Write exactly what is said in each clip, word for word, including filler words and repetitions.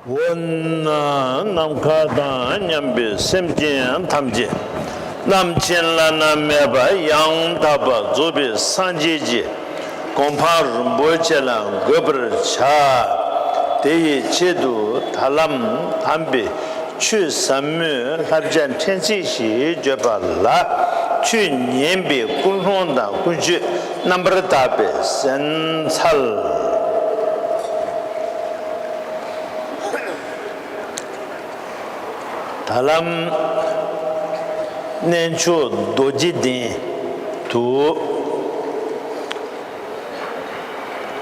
འོ་ན་ནམ་མཁའ་དང་མཉམ་པའི་སེམས་ཅན་ཐམས་ཅད་རྣམ་མཁྱེན་བླ་ན་མེད་པ་ཡང་དག་པར་རྫོགས་པའི་སངས་རྒྱས་ཀྱི་གོ་འཕང་རིན་པོ་ཆེ་ལ་འགོད་པར་བྱ། དེ་ཡི་ཆེད་དུ་ད་ལམ་དམ་པའི་ཆོས་ཟབ་མོའི་བསླབ་བྱ་ཕྲན་ཚེགས་ཤིག་བརྗོད་པ་ལ། ཆོས་ཉན་པའི་ཀུན་སློང་དང་ཀུན་སྤྱོད་རྣམ་པར་དག་པའི་གསན་འཚལ། ད་ལམ་གནས་མཆོག་རྡོ་རྗེ་གདན་དུ།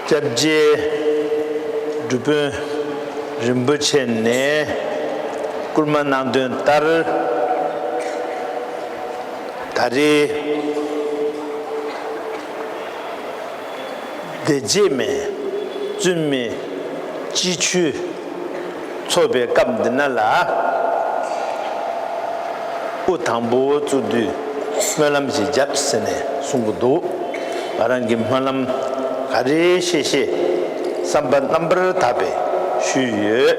སྐྱབས་རྗེ་སྒྲུབ་དཔོན་རིན་པོ་ཆེ་ནས་བསྐུལ་མ་གནང་དོན་ལྟར། ད་རེས་སྡེ་རྗེ་མའི་བཙུན་མའི་སྤྱི་ཆོས་ཚོགས་པའི་སྐབས་འདི་ན་ལ། དབུ་དང་པོ་བཙུགས་དུས་སྨོན་ལམ་ཞིག་བརྒྱབ་ཟེར་ནས་གསུང་གི་འདུག་ང་རང་གིས་སྨོན་ལམ་ག་རེ་བཤད་བཤད་བསམ་པ་རྣམ་པར་དག་པས་ཞུས་ཡོད།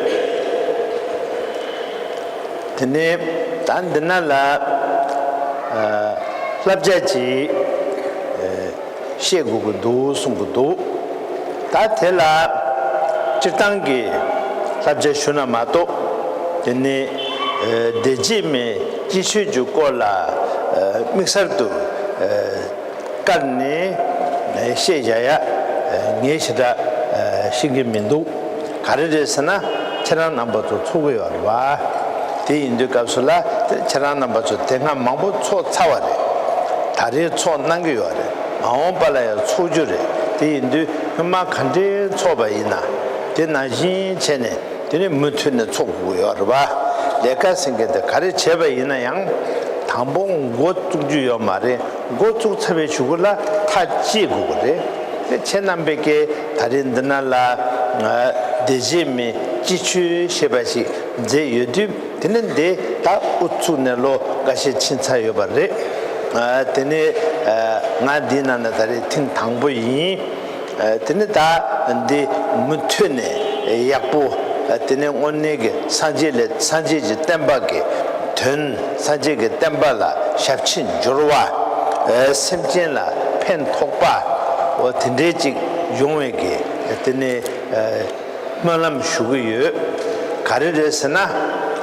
དེ་ནས་ད་འདི་ན་ལ་ཨ་བསླབ་བྱ་ཅིག་ཨ་བཤད་དགོས་ཀྱི་འདུག་གསུང་གི་འདུག་ད་དེ་ལ་སྤྱིར་བཏང་གི་བསླབ་བྱ་ཞུ་ན་མ་གཏོགས། དེ་ནས་ཨ་སྡེ་རྗེ་མའི་སྤྱི་ཆོས་ཀྱི་སྐོར་ལ་ཨ་དམིགས་བསལ་དུ་ཨ་བཀར་ནས་བཤད་བཞག་ཡ་ངས་ཞེ་དྲག་ཤེས་ཀྱི་མི་འདུག་ག་རེ་རེད་ཟེར་ན། ཁྱེད་རང་རྣམ་པ་ཚོ་ཚོགས་ཀྱི་ཡོད་རེད་བ། དེ་ཡིན་དུས་སྐབས་སུ་ལ་ཁྱེད་རང་རྣམ་པ་ཚོ་དེ་སྔ་མང་པོ་ཚོགས་ཚར་བ་རེད། ད་རེས་ཚོགས་གནང་གི་ཡོད་རེད། མ་འོངས་པ་ལ་ཡང་ཚོགས་རྒྱུ་རེད། དེ་ཡིན་དུས་སྔོན་མ་ག་འདྲའི་ཚོགས་པ་ཡིན་ན་དེ་ནང་བཞིན་བྱས་ནས། དེ་ནི་མུ་མཐུད་ནས་ཚོགས་དགོས་ཡོད་རེད་བ། ལས་ཀ་ཟེར་མཁན་དེ་ག་རེ་བྱས་པ་ཡིན་ན་ཡང་། དང་པོ་འགོ་བཙུགས་རྒྱུ་ཡོད་མ་རེད། འགོ་བཙུགས་ཚར་བའི་གཞུག་གུ་ལ་མཐའ་བཅད་དགོས་ཀྱི་རེད། དེ་ཁྱེད་རྣམ་པས་ཀྱིས་ད་རེས་འདི་ན་ལ་ཨ་སྡེ་རྗེ་མའི་སྤྱི་ཆོས་ཞེས་པ་ཞིག་མཛད་ཡོད་དུས། དེ་ནི་འདི་ད་དབུ་ཚུགས་ནས་ལོ་འགའ་ཤས་ཕྱིན་ཚར་ཡོད་པ་རེད། ཨ་དེ་ནི་ཨ་ང་འདིའི་ནང་ན་ད་རེས་ཐེངས་དང་པོ་ཡིན། དེ་ནི་ད་འདི་མུ་མཐུད་ནས་ཡག་པོ། དེ་ནི་དངོས་གནས་ཀྱི་སངས་རྒྱས་ལས་སངས་རྒྱས་ཀྱི་བསྟན་པ་གི་དོན། སངས་རྒྱས་ཀྱི་བསྟན་པ་ལ་ཞབས་ཕྱི་འབྱོར་བ། སེམས་ཅན་ལ་ཕན་ཐོགས་པ། འོ་དེ་འདྲའི་ཅིག་ཡོང་བའི་གི་དེ་ནི། སྨོན་ལམ་ཞུ་གི་ཡོད། ག་རེ་རེད་ཟེར་ན།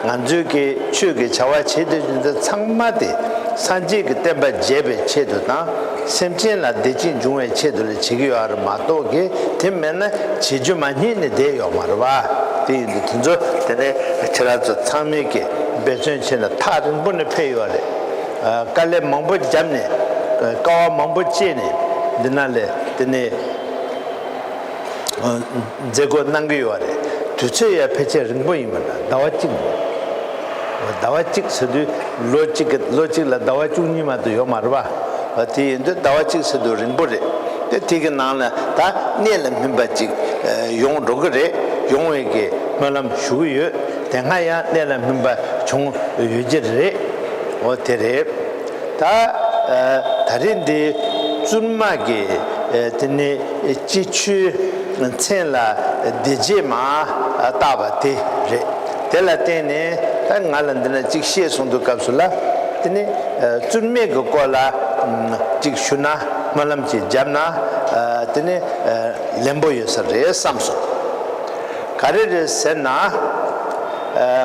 ང་ཚོས་ཀྱི་ཆོས་ཀྱི་བྱ་བ་བྱེད་བསྡད་རྒྱུ་འདི་ཚང་མ་དེ་སངས་རྒྱས་ཀྱི་བསྟན་པ་རྒྱས་པའི་ཆེད་དུ་དང་། སེམས་ཅན་ལ་བདེ་སྐྱིད་འབྱུང་བའི་ཆེད་དུ་ལ་བྱེད་ཀྱི་ཡོད་རེད་མ་གཏོགས་ཀྱི། དེ་མེད་ན་བྱེད་རྒྱུ་མ་རྙེད་ནས་བསྡད་ཡོད་མ་རེད་བ། དེ་ཡིན་དུས་དེ་ཚོ་དེ་ནས་ཁྱེད་རང་ཚོ་ཚང་མས་ཀྱི་འབད་བརྩོན་བྱས་ནས་ཐག་རིང་པོ་ནས་ཕེབས་ཡོད་རེད། དཀའ་ལས་མང་པོ་བརྒྱབ་ནས། དཀའ་བ་མང་པོ་སྤྱད་ནས་འདི་ན་ལས་དེ་ནས། མཛད་སྒོ་གནང་གི་ཡོད་རེད། དུས་ཚོད་ཡང་ཕལ་ཆེར་རིང་པོ་ཡིན་པ་འདྲ། ཟླ་བ་གཅིག་འགོར། ཟླ་བ་གཅིག་ཟེར་དུས་ལོ་གཅིག་གི། ལོ་གཅིག་ལ་ཟླ་བ་བཅུ་གཉིས་མ་གཏོགས་ཡོད་མ་རེད་པ། དེ་ཡིན་དུས་ཟླ་བ་གཅིག་ཟེར་དུས་རིང་པོ་རེད། དེ་དེ་གི་ནང་ལ་ད་གནད་ལ་སྨིན་པ་ཅིག་ཡོང་འགྲོ་གི་རེད། ཡོང་བའི་གི་སྨོན་ལམ་ཞུ་གི་ཡོད། དེ་སྔ་ཡང་གནད་ལ་སྨིན་པ་བྱུང་ཡོད་ཀྱི་རེད། འོ་དེ་རེད། ད་ཨ་ད་རེས་འདི་བཙུན་མ་གི་ཨ་དེ་ནས་སྤྱི་ཆོས་མཚན་ལ་སྡེ་རྗེ་མ་བཏགས་པ་དེ་རེད། དེ་ལ་བརྟེན་ནས་ད་ང་ལ་འདི་ན་གཅིག་བཤད་གསུང་དུས་སྐབས་སུ་ལ། དེ་ནས་ཨ་བཙུན་མའི་གི་སྐོར་ལ་ཨམ་གཅིག་ཞུ་ན། སྨོན་ལམ་གཅིག་བརྒྱབ་ན་ཨ་དེ་ནས་ཨ་ལན་པོ་ཡོད་ས་རེད་བསམ་སོང་། ག་རེ་རེད་ཟེར་ན། ཨ་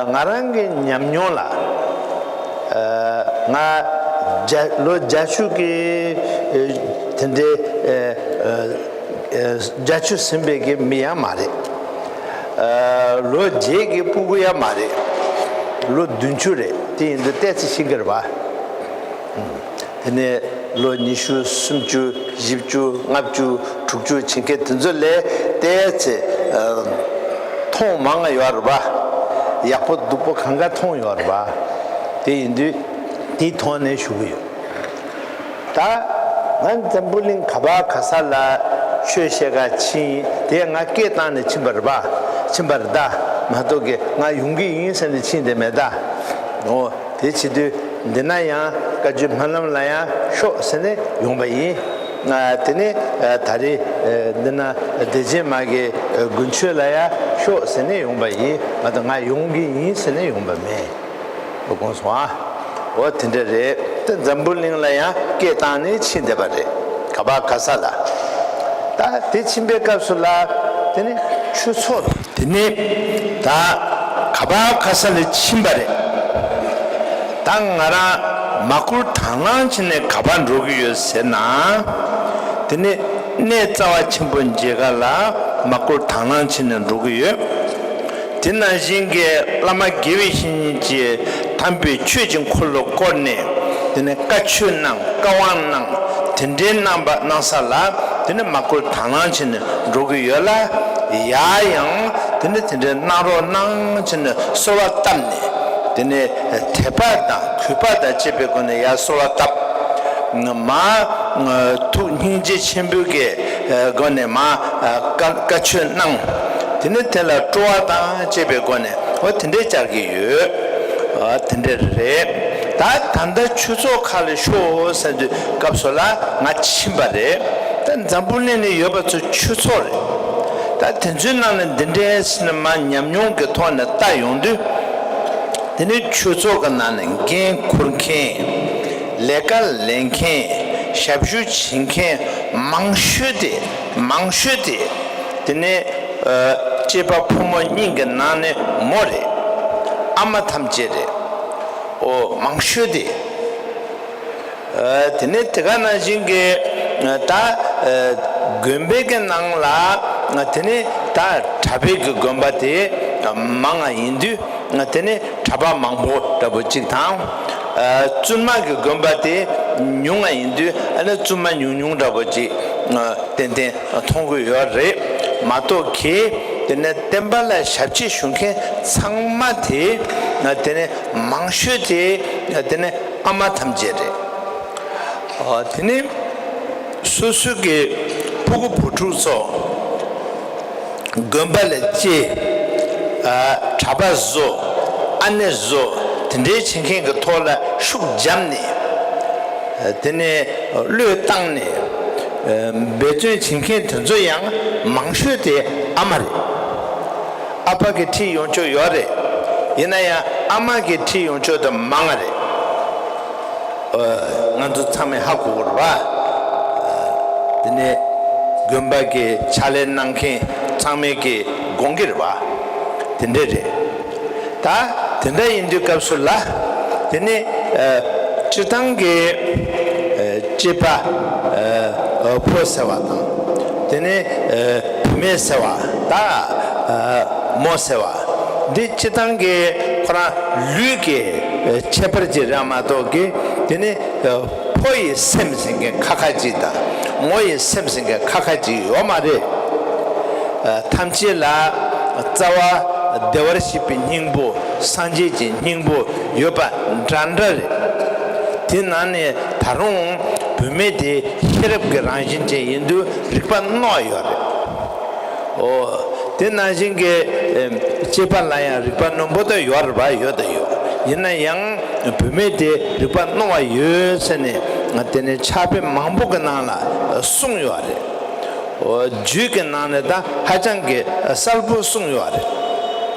ང་རང་གི་ཉམས་མྱོང་ལ། ཨ་ང་བརྒྱ། ལོ་བརྒྱད་ཅུ་གི་ཨ་དེ་འདྲའི་ཨ་ཨ་བརྒྱད་ཅུ་ཟིན་པའི་གི་མི་ཡང་མ་རེད། ཨ་ལོ་བརྒྱད་ཀྱི་སྤུ་གུ་ཡང་མ་རེད། ལོ་བདུན་ཅུ་རེད། དེ་ཡིན་དུས་ཏོག་ཙམ་ཤེས་ཀྱི་རེད་པ། དེ་ནས་ལོ་ཉི་ཤུ། སུམ་ཅུ། བཞི་བཅུ། ལྔ་བཅུ། དྲུག་ཅུ་ཕྱིན་མཁན་དེ་ཚོ་ལས་ཏོག་ཙམ་ཨ་མཐོང་མང་ང་ཡོད་རེད་པ། ཡག་པོ་སྡུག་པོ་གང་ག་མཐོང་ཡོད་རེད་པ། དེ་ཡིན་དུས་དེའི་ཐོག་ནས་ཞུ་གི་ཡོད། ད་ང་འཛམ་བུ་གླིང་ག་པ་ག་ས་ལ་ཆོས་བཤད་ག་ཕྱིན། དེ་ང་སྐད་བཏང་ནས་ཕྱིན་པ་རེད་པ། ཕྱིན་པ་རེད་ད། མ་གཏོགས་ཀྱི་ང་ཡོང་གི་ཡིན་ཟེར་ནས་ཕྱིན་དེ་མེད་ད། འོ་དེ་བྱེད་དུས། འདི་ན་ཡང་བཀའ་བརྒྱུད་སྨོན་ལམ་ལ་ཡང་ཤོག་ཟེར་ནས་ཡོང་པ་ཡིན། ཨ་དེ་ནས་ཨ་ད་རེས་ཨ་འདི་ན་སྡེ་རྗེ་མ་གི་ཨ་དགུན་ཆོས་ལ་ཡང་ ཤོག་ཟེར་ནས་ཡོང་པ་ཡིན། མ་གཏོགས་ང་ཡོང་གི་ཡིན་ཟེར་ནས་ཡོང་པ་མེད། དགོངས་སོང་ཨ། འོ་དེ་འདྲ་རེད། དེ་འཛམ་བུ་གླིང་ལ་ཡང་སྐད་བཏང་ནས་ཕྱིན་བསྡད་པ་རེད། ག་པར་ག་ས་ལ། ད་དེ་ཕྱིན་པའི་སྐབས་སུ་ལ། དེ་ནི་ཆོས་ཚོགས་དེ་ནི་ད་ག་པར་ག་ས་ལ་ཕྱིན་པ་རེད། ད་ང་རང་མ་བསྐུལ་དང་བླངས་བྱས་ནས་ག་པར་འགྲོ་གི་ཡོད་ཟེར་ན། དེ་ནི་གནས་རྩ་བ་ཆེན་པོ་མཇལ་ཁ་ལ་མ་བསྐུལ་དང་བླངས་བྱས་ནས་འགྲོ་གི་ཡོད། དེ་ནང་བཞིན་གྱི་བླ་མ་དགེ་བའི་བཤེས་གཉེན་གྱིས་དམ་པའི་ཆོས་ཀྱི་འཁོར་ལོ་བསྐོར་ནས། དེ་ནས་བཀའ་ཆོས་གནང་། བཀའ་དབང་གནང་། དེ་འདྲའི་གནང་བ་གནང་ས་ལ། དེ་ནས་མ་བསྐུལ་དང་བླངས་བྱས་ནས་འགྲོ་གི་ཡོད་ལ། ཡར་ཡང་དེ་ནས་དེ་འདྲའི་གནང་རོགས་གནང་བྱས་ནས་གསོལ་བ་བཏབ་ནས། དེ་ནས་དད་པ་དང་གུས་པ་དང་བཅས་པའི་སྒོ་ནས་ཡར་གསོལ་བ་བཏབ། མ་ཐུགས་སྙིང་རྗེ་ཆེན་པོའི་གི་སྒོ་ནས་མ་བཀའ་བཀའ་ཆོས་གནང་། དེ་ནས་དེ་ལ་སྤྲོ་བ་དང་བཅས་པའི་སྒོ་ནས། འོ་དེ་འདྲའི་བཅར་གྱི་ཡོད། འོ་དེ་འདྲ་རེད། ད་ད་ལྟ་ཆོས་ཚོགས་ཁག་ལ་ཤོག་ཟེར་དུས་སྐབས་སུ་ལ་ང་ཕྱིན་པ་རེད། ད་འཛམ་བུ་གླིང་ནས་ཡོད་པ་ཚོ་ཆོས་ཚོགས་རེད། ད་དེ་ཚོའི་ནང་ནས་འདི་འདྲའི་སེམས་མ་ཉམས་མྱོང་གི་ཐོག་ནས་ལྟ་ཡོང་དུས། དེ་ནི་ཆོས་ཚོགས་ཀྱི་ནང་ནས་འགན་འཁུར་མཁན། ལས་ཀ་ལས་མཁན། ཞབས་ཞུ་བྱེད་མཁན་མང་ཤོས་དེ། མང་ཤོས་དེ། དེ་ནི་ཨ་སྐྱེས་པ་ཕོ་མོ་གཉིས་ཀྱི་ནང་ནས་མོ་རེད། ཨ་མ་ཐམས་ཅད་རེད། འོ་མང་ཤོས་དེ། ཨ་དེ་ནས་དེ་ག་ནང་བཞིན་གྱི་ད་ཨ་དགོན་པའི་གི་ནང་ལ། དེ་ནས་ད་གྲྭ་པའི་གི་དགོན་པ་དེ་མང་ང་ཡིན་དུས། དེ་ནས་གྲྭ་པ་མང་པོ་འདྲ་པོ་གཅིག་དང་། ཨ་བཙུན་མ་གི་དགོན་པ་དེ་ཉུང་ང་ཡིན་དུས། ཨ་ནི་བཙུན་མ་ཉུང་ཉུང་འདྲ་པོ་གཅིག་ཨ་ཏན་ཏན་མཐོང་གི་ཡོད་རེད་མ་གཏོགས། གི་དེ་ནས་བསྟན་པ་ལ་ཞབས་ཕྱི་ཞུ་མཁན་ཚང་མ་དེ། དེ་ནས་མང་ཤོས་དེ་དེ་ནས་ཨ་མ་ཐམས་ཅད་རེད། ཨ་དེ་ནས་སོ་སོ་གི་ཕྲུ་གུ་བུ་ཕྲུག་ཚོ་དགོན་པ་ལ་སྐྱེལ། ཨ་གྲྭ་པ་བཟོ། ཨ་ནེ་བཟོ། དེ་འདྲའི་བྱེད་མཁན་གྱི་ཐོག་ལ་ཤུགས་བརྒྱབ་ནས། དེ་ནས་བློས་བཏང་ནས་འབད་བརྩོན་བྱེད་མཁན་དེ་ཚོ་ཡང་མང་ཤོས་དེ་ཨ་མ་རེད། ཨ་ཕ་གི་ཁྲིད་ཡོང་ཆོག་ཡོད་རེད། ཡིན་ན་ཡང་ཨ་མ་གི་ཁྲིད་ཡོང་ཆོག་དེ་མང་ང་རེད། ང་ཚོ་ཚང་མས་ཧ་གོ་དགོས་རེད་པ། དེ་ནས་དགོན་པ་གི་ཕྱག་ལས་གནང་མཁན་ཚང་མས་ཀྱི་དགོངས་ཀྱི་རེད་པ། དེ་འདྲ་རེད། ད་དེ་འདྲ་ཡིན་དུས་སྐབས་སུ་ལ། དེ་ནི་ཨ་སྤྱིར་བཏང་གི་ཨ་སྐྱེས་པ་ཨ་ཕོ་ཟེར་བ་དང་། དེ་ནི་ཨ་བུད་མེད་ཟེར་བ་དང་། ཨ་མོ་ཟེར་བ་འདི་སྤྱིར་བཏང་གི་ཁོ་རང་ལུས་ཀྱི་ཨ་ཁྱད་པར་ཅིག་རེད་མ་གཏོགས། གི་དེ་ནི་ཨ་ཕོ་ཡི་སེམས་ཟེར་མཁན་ཁ་ཁ་ཅིག་དང་། མོ་ཡི་སེམས་ཟེར་མཁན་ཁ་ཁ་ཅིག་ཡོད་མ་རེད། ཨ་ཐམས་ཅད་ལ་རྩ་བ་བདེ་བར་གཤེགས་པའི་སྙིང་པོ། སངས་རྒྱས་ཀྱི་སྙིང་པོ་ཡོད་པ་འདྲ་འདྲ་རེད། དེ་ནང་ནས་ད་རུང་བུད་མེད་དེ་ཤེས་རབ་ཀྱི་རང་བཞིན་ཅན་ཡིན་དུས་རིག་པ་རྣོ་བ་ཡོད་རེད། འོ། དེ་ནང་བཞིན་གྱི་ཨེ་སྐྱེས་པ་ལ་ཡང་རིག་པ་རྣོན་པོ་དེ་ཡོད་རེད་པ། ཡོད་དང་ཡོད། ཡིན་ན་ཡང་བུད་མེད་དེ་རིག་པ་རྣོ་བ་ཡོད་ཟེར་ནས་དེ་ནས་ཕྱག་དཔེ་མང་པོ་གི་ནང་ལ་གསུངས་ཡོད་རེད། འོ་རྒྱུད་ཀྱི་ནང་ནས་ད་ཧ་ཅང་གི་གསལ་པོ་གསུངས་ཡོད་རེད།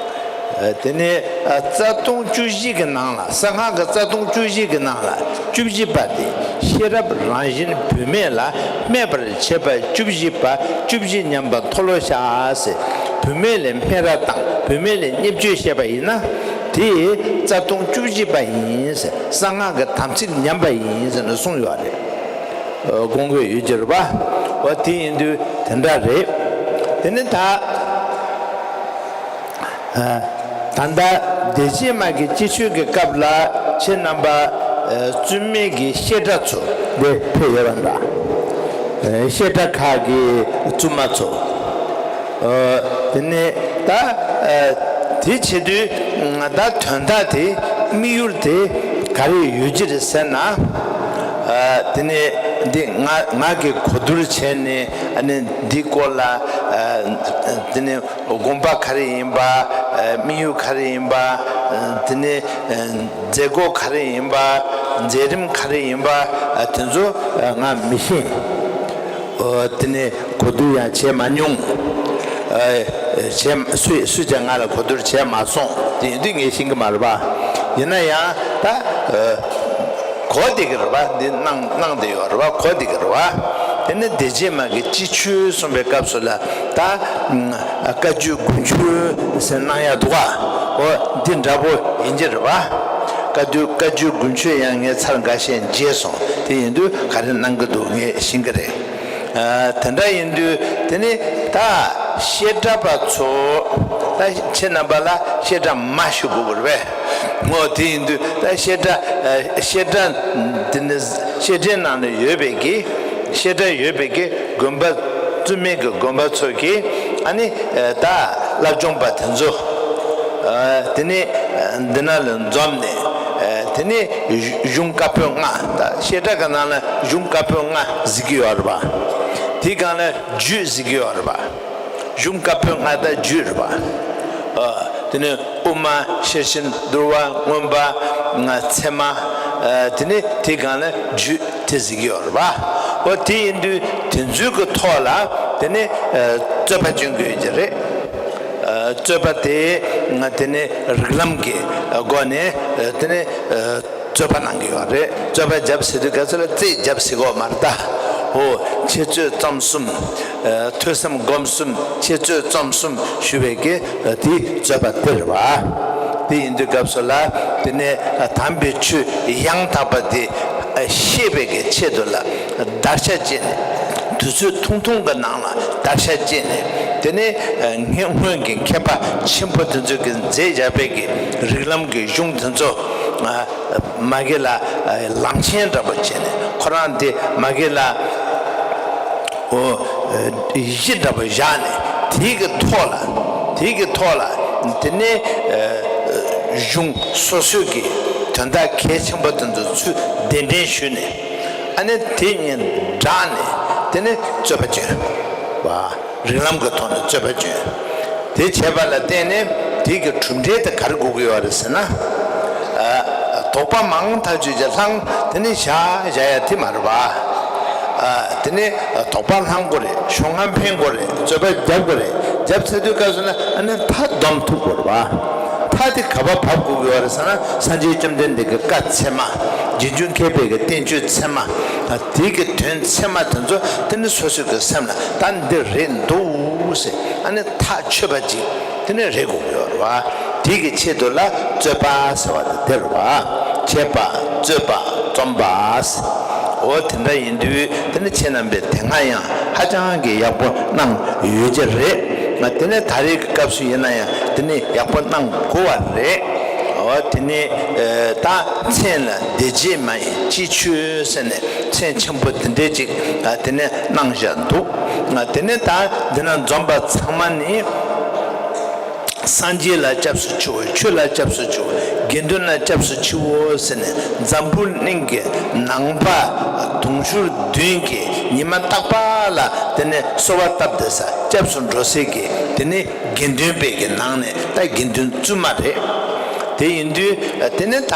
དེ་ནས་རྩ་ལྟུང་བཅུ་བཞི་གི་ནང་ལ། གསང་སྔགས་ཀྱི་རྩ་ལྟུང་བཅུ་བཞི་གི་ནང་ལ་བཅུ་བཞི་པ་དེ། ཤེས་རབ་རང་བཞིན་བུད་མེད་ལ། སྨད་པར་བྱེད་པ་བཅུ་བཞི་པ། བཅུ་བཞི་ཉམས་པ་མཐོལ་ལོ་བཤགས་ཟེར། བུད་མེད་ལས་སྨད་ར་དང་བུད་མེད་ལས་བརྙས་བཅོས་བཤད་པ་ཡིན་ན། དེ་རྩ་ལྟུང་བཅུ་བཞི་པ་ཡིན་ཟེར། གསང་སྔགས་ཀྱི་དམ་ཚིག་ཉམས་པ་ཡིན་ཟེར་ནས་གསུངས་ཡོད་རེད། དགོངས་དགོས་ཡོད་ཀྱི་རེད་པ། འོ་དེ་ཡིན་དུས་དེ་འདྲ་རེད། དེ་ནི་ད། ད་ལྟ་བདེ་བྱེད་མ་གི་སྤྱི་ཆོས་ཀྱི་སྐབས་ལ་ཁྱེད་རྣམ་པ་བཙུན་མའི་གི་བཤད་གྲྭ་ཚོ་འདི་ཕེབས་ཡོད་པ་འདྲ། བཤད་གྲྭ་ཁག་གི་བཙུན་མ་ཚོ། དེ་ནས་ད་དེ་བྱེད་དུས་ད་དོན་དག་དེ་དམིགས་ཡུལ་དེ་ག་རེ་ཡོད་ཀྱི་རེད་ཟེར་ན། དེ་ནས་འདི་ང་ང་གི་གོ་བསྡུར་བྱས་ནས་ཨ་ནི་འདི་སྐོར་ལ་དེ་ནས། དགོངས་པ་ག་རེ་ཡིན་པ། དམིགས་ཡུལ་ག་རེ་ཡིན་པ། དེ་ནས་མཛད་སྒོ་ག་རེ་ཡིན་པ། མཛད་རིམ་ག་རེ་ཡིན་པ། དེ་ཚོ་ང་མི་ཤེས། དེ་ནས་གོ་བསྡུར་ཡང་བྱས་མ་མྱོང་ བྱས་སུས་སུས་ཀྱང་ང་ལ་གོ་བསྡུར་བྱས་མ་སོང་། དེ་ཡིན་དུས་ངས་ཤེས་ཀྱི་མ་རེད་པ། ཡིན་ན་ཡང་ད་གོ་བསྡད་ཀྱི་རེད་པ། འདི་གནང་གནང་བསྡད་ཡོད་རེད་པ། གོ་བསྡད་ཀྱི་རེད་པ། དེ་ནས་བདེ་སྐྱིད་མ་གི་སྤྱི་ཆོས་གསུངས་པའི་སྐབས་སུ་ལ་ད་བཀའ་བརྒྱུད་དགོངས་བརྒྱུད་ཟེར་གནང་ཡག་འདུག་ག་འོ་འདི་འདྲ་པོ་ཡིན་གྱི་རེད་པ། བཀའ་བརྒྱུད་བཀའ་བརྒྱུད་དགོངས་བརྒྱུད་ཡང་ངས་ཚར་འགའ་ཤས་མཇལ་སོང་། དེ་ཡིན་དུས་ག་རེ་གནང་གི་འདུག་ངས་ཤེས་ཀྱི་རེད། དེ་འདྲ་ཡིན་དུས་དེ་ནི་ད་བཤད་གྲྭ་པ་ཚོ་ད་ཁྱེད་རྣམ་པ་ལ་བཤད་གྲྭ་མ་ཞུ་དགོས་པ་རེད་པས། འོ་དེ་ཡིན་དུས་ད་བཤད་གྲྭ་བཤད་གྲྭ་འདི་ནི་བཤད་གྲྭའི་ནང་ན་ཡོད་པའི་གི་བཤད་གྲྭ་ཡོད་པའི་གི་དགོན་པ་བཙུན་མའི་གི་དགོན་པ་ཚོ་གི་ཨ་ནི་ད་བསླབ་སྦྱོང་པ་དེ་ཚོ་དེ་ནི་འདི་ན་ལ་འཛོམས་ནས་དེ་ནི་གཞུང་བཀའ་པོད་ལྔ་ད་བཤད་གྲྭ་གི་ནང་ལ་གཞུང་བཀའ་པོད་ལྔ་གཟིགས་ཀྱི་ཡོད་རེད་པ། དེའི་སྒང་ལ་རྒྱུད་གཟིགས་ཀྱི་ཡོད་རེད་པ། གཞུང་བཀའ་པོད་ལྔ་དང་རྒྱུད་རེད་པ། ཨ། དེ་ནས་དབུ་མ་ཤེར་ཕྱིན་འདུལ་བ་མངོན་པ་ང་ཚད་མ། ཨ། དེ་ནས་དེའི་སྒང་ལ་རྒྱུད་དེ་གཟིགས་ཀྱི་ཡོད་རེད་པ། འོ་དེ་ཡིན་དུས་དེ་ཚོའི་གི་ཐོག་ལ་དེ་ནས་ཨ་རྩོད་པ་བཅོམ་གྱི་ཡོད་ཀྱི་རེད། ཨ། རྩོད་པ་དེ་ང་དེ་ནས་རིགས་ལམ་གྱི་སྒོ་ནས་ཨ་དེ་ནས་ཨ། རྩོད་པ་གནང་གི་ཡོད་རེད། རྩོད་པ་བརྒྱབ་ཟེར་དུས་ག་ཚོད་ལ་རྩོད་བརྒྱབ་ཟེར་གོ་མ་རེད་ད། འོ། འཆད་རྩོད་རྩོམ་གསུམ། ཨ། ཐོས་བསམ་སྒོམ་གསུམ། འཆད་རྩོད་རྩོམ་གསུམ་ཞུ་བའི་གི་དེ་རྩོད་པ་དེ་རེད་པ། དེ་ཡིན་དུས་སྐབས་སུ་ལ་དེ་ནས་དམ་པའི་ཆོས་ཡང་དག་པ་དེ་ཤེས་པའི་གི་ཆེད་དུ་ལ་བརྡར་ཤ་བཅད་ནས་དུས་ཚོད་ཐུང་ཐུང་གི་ནང་ལ་བརྡར་ཤ་བཅད་ནས་དེ་ནས་སྔོན་གྱི་མཁས་པ་ཆེན་པོ་དེ་ཚོས་གི་མཛད་བཞག་པའི་གི་རིགས་ལམ་གི་གཞུང་དེ་ཚོ། མ་གི་ལ་ལམ་ཆེན་འདྲ་པོ་བྱས་ནས་ཁོ་རང་དེ་མ་གི་ལ་འོ་གཞི་འདྲ་པོ་བཞག་ནས་དེའི་གི་ཐོག་ལ་དེའི་གི་ཐོག་ལ་དེ་ནས་གཞུང་སོ་སོའི་གི་དོན་དག་གལ་ཆེན་པོ་དེ་ཚོ་ཚུར་གདན་འདྲེན་ཞུས་ནས་ཨ་ནི་དེ་གཉིས་སྦྲགས་ནས་དེ་ནས་རྩོད་པ་བཅོམ་པ། རིགས་ལམ་གྱི་ཐོག་ནས་རྩོད་པ་བཅོམ། དེ་བྱས་པ་ལ་བརྟེན་ནས་དེ་གི་གྲུབ་འབྲས་དེ་ག་རེ་དགོས་ཀྱི་ཡོད་རེད་ཟེར་ན། ཨ། དོགས་པ་མང་ཐག་ཆོད་ཀྱི་ལྷང་དེ་ནི་བཞག་བཞག་ཡ་དེ་མ་རེད་པ། ཨ། དེ་ནི་དོགས་པ་ལྷང་དགོས་རེད། ཤོག་ངན་འཕེན་དགོས་རེད། རྩོད་པ་རྒྱབ་དགོས་རེད། རྒྱབ་ཚར་དུས་སྐབས་སུ་ན་ཨ་ནི་མཐའ་སྡོམ་ཐུབ་དགོས་རེད་པ། མཐའ་དེ་ག་པར་བབས་དགོས་ཀྱི་ཡོད་རེད་ཟེར་ན་སངས་རྒྱས་བཅོམ་ལྡན་འདས་ཀྱི་བཀའ་ཚད་མ། རྗེ་བཙུན་མཁས་པའི་གི་བསྟན་བཅོས་ཚད་མ། དེ་གི་དོན་ཚད་མ་དེ་ཚོ་དེ་ནི་སོ་སོ་གི་སེམས་ལ་ད་འདི་རེད་འདུག་ཟེར་ཨ་ནི་ཐག་ཆོད་པ་ཅིག་དེ་ནི་རེད་དགོས་ཀྱི་ཡོད་རེད་བ། དེ་གི་ཆེད་དུ་ལ་རྩོད་པ་ཟེར་བ་དེ་དེ་རེད་བ། འཆད་པ་རྩོད་པ་རྩོམ་པ་ཟེར། འོ་དེ་འདྲ་ཡིན་དུས་དེ་ནི་ཁྱེད་རྣམ་པས་དེ་སྔ་ཡང་ཧ་ཅང་གི་ཡག་པོ་གནང་ཡོད་ཀྱི་རེད། ང་དེ་ནས་ད་རེས་ཀྱི་སྐབས་སུ་ཡིན་ན་ཡང་དེ་ནས་ཡག་པོ་གནང་དགོས་པ་རེད། འོ་དེ་ནས་ད་མཚན་ལ་བདེ་སྐྱིད་མ་ཡི་སྤྱི་ཆོས་ཟེར་ནས་མཚན་ཆེན་པོ་དེ་འདྲས་ཅིག་དེ་ནས་གནང་བཞག་འདུག་དེ་ནས་ད་འདི་ན་འཛོམས་པ་ཚང་མ་ནི་སངས་རྒྱས་ལ་སྐྱབས་སུ་མཆིའོ། ཆོས་ལ་སྐྱབས་སུ་མཆིའོ། དགེ་འདུན་ལ་སྐྱབས་སུ་མཆིའོ་ཟེར་ནས་འཛམ་བུ་གླིང་གི་ནང་པ་དུང་ཕྱུར་བདུན་གྱི་ཉི་མ་རྟག་པ་ལ་དེ་ནས་གསོལ་བ་བཏབ་བསྡད་ས་སྐྱབས་སུ་འགྲོ་སའི་གི་དེ་ནས་དགེ་འདུན་པའི་གི་ནང་ནས་ད་དགེ་འདུན་བཙུན་མ་རེད། དེ་ཡིན་དུས་དེ་ནས་ད་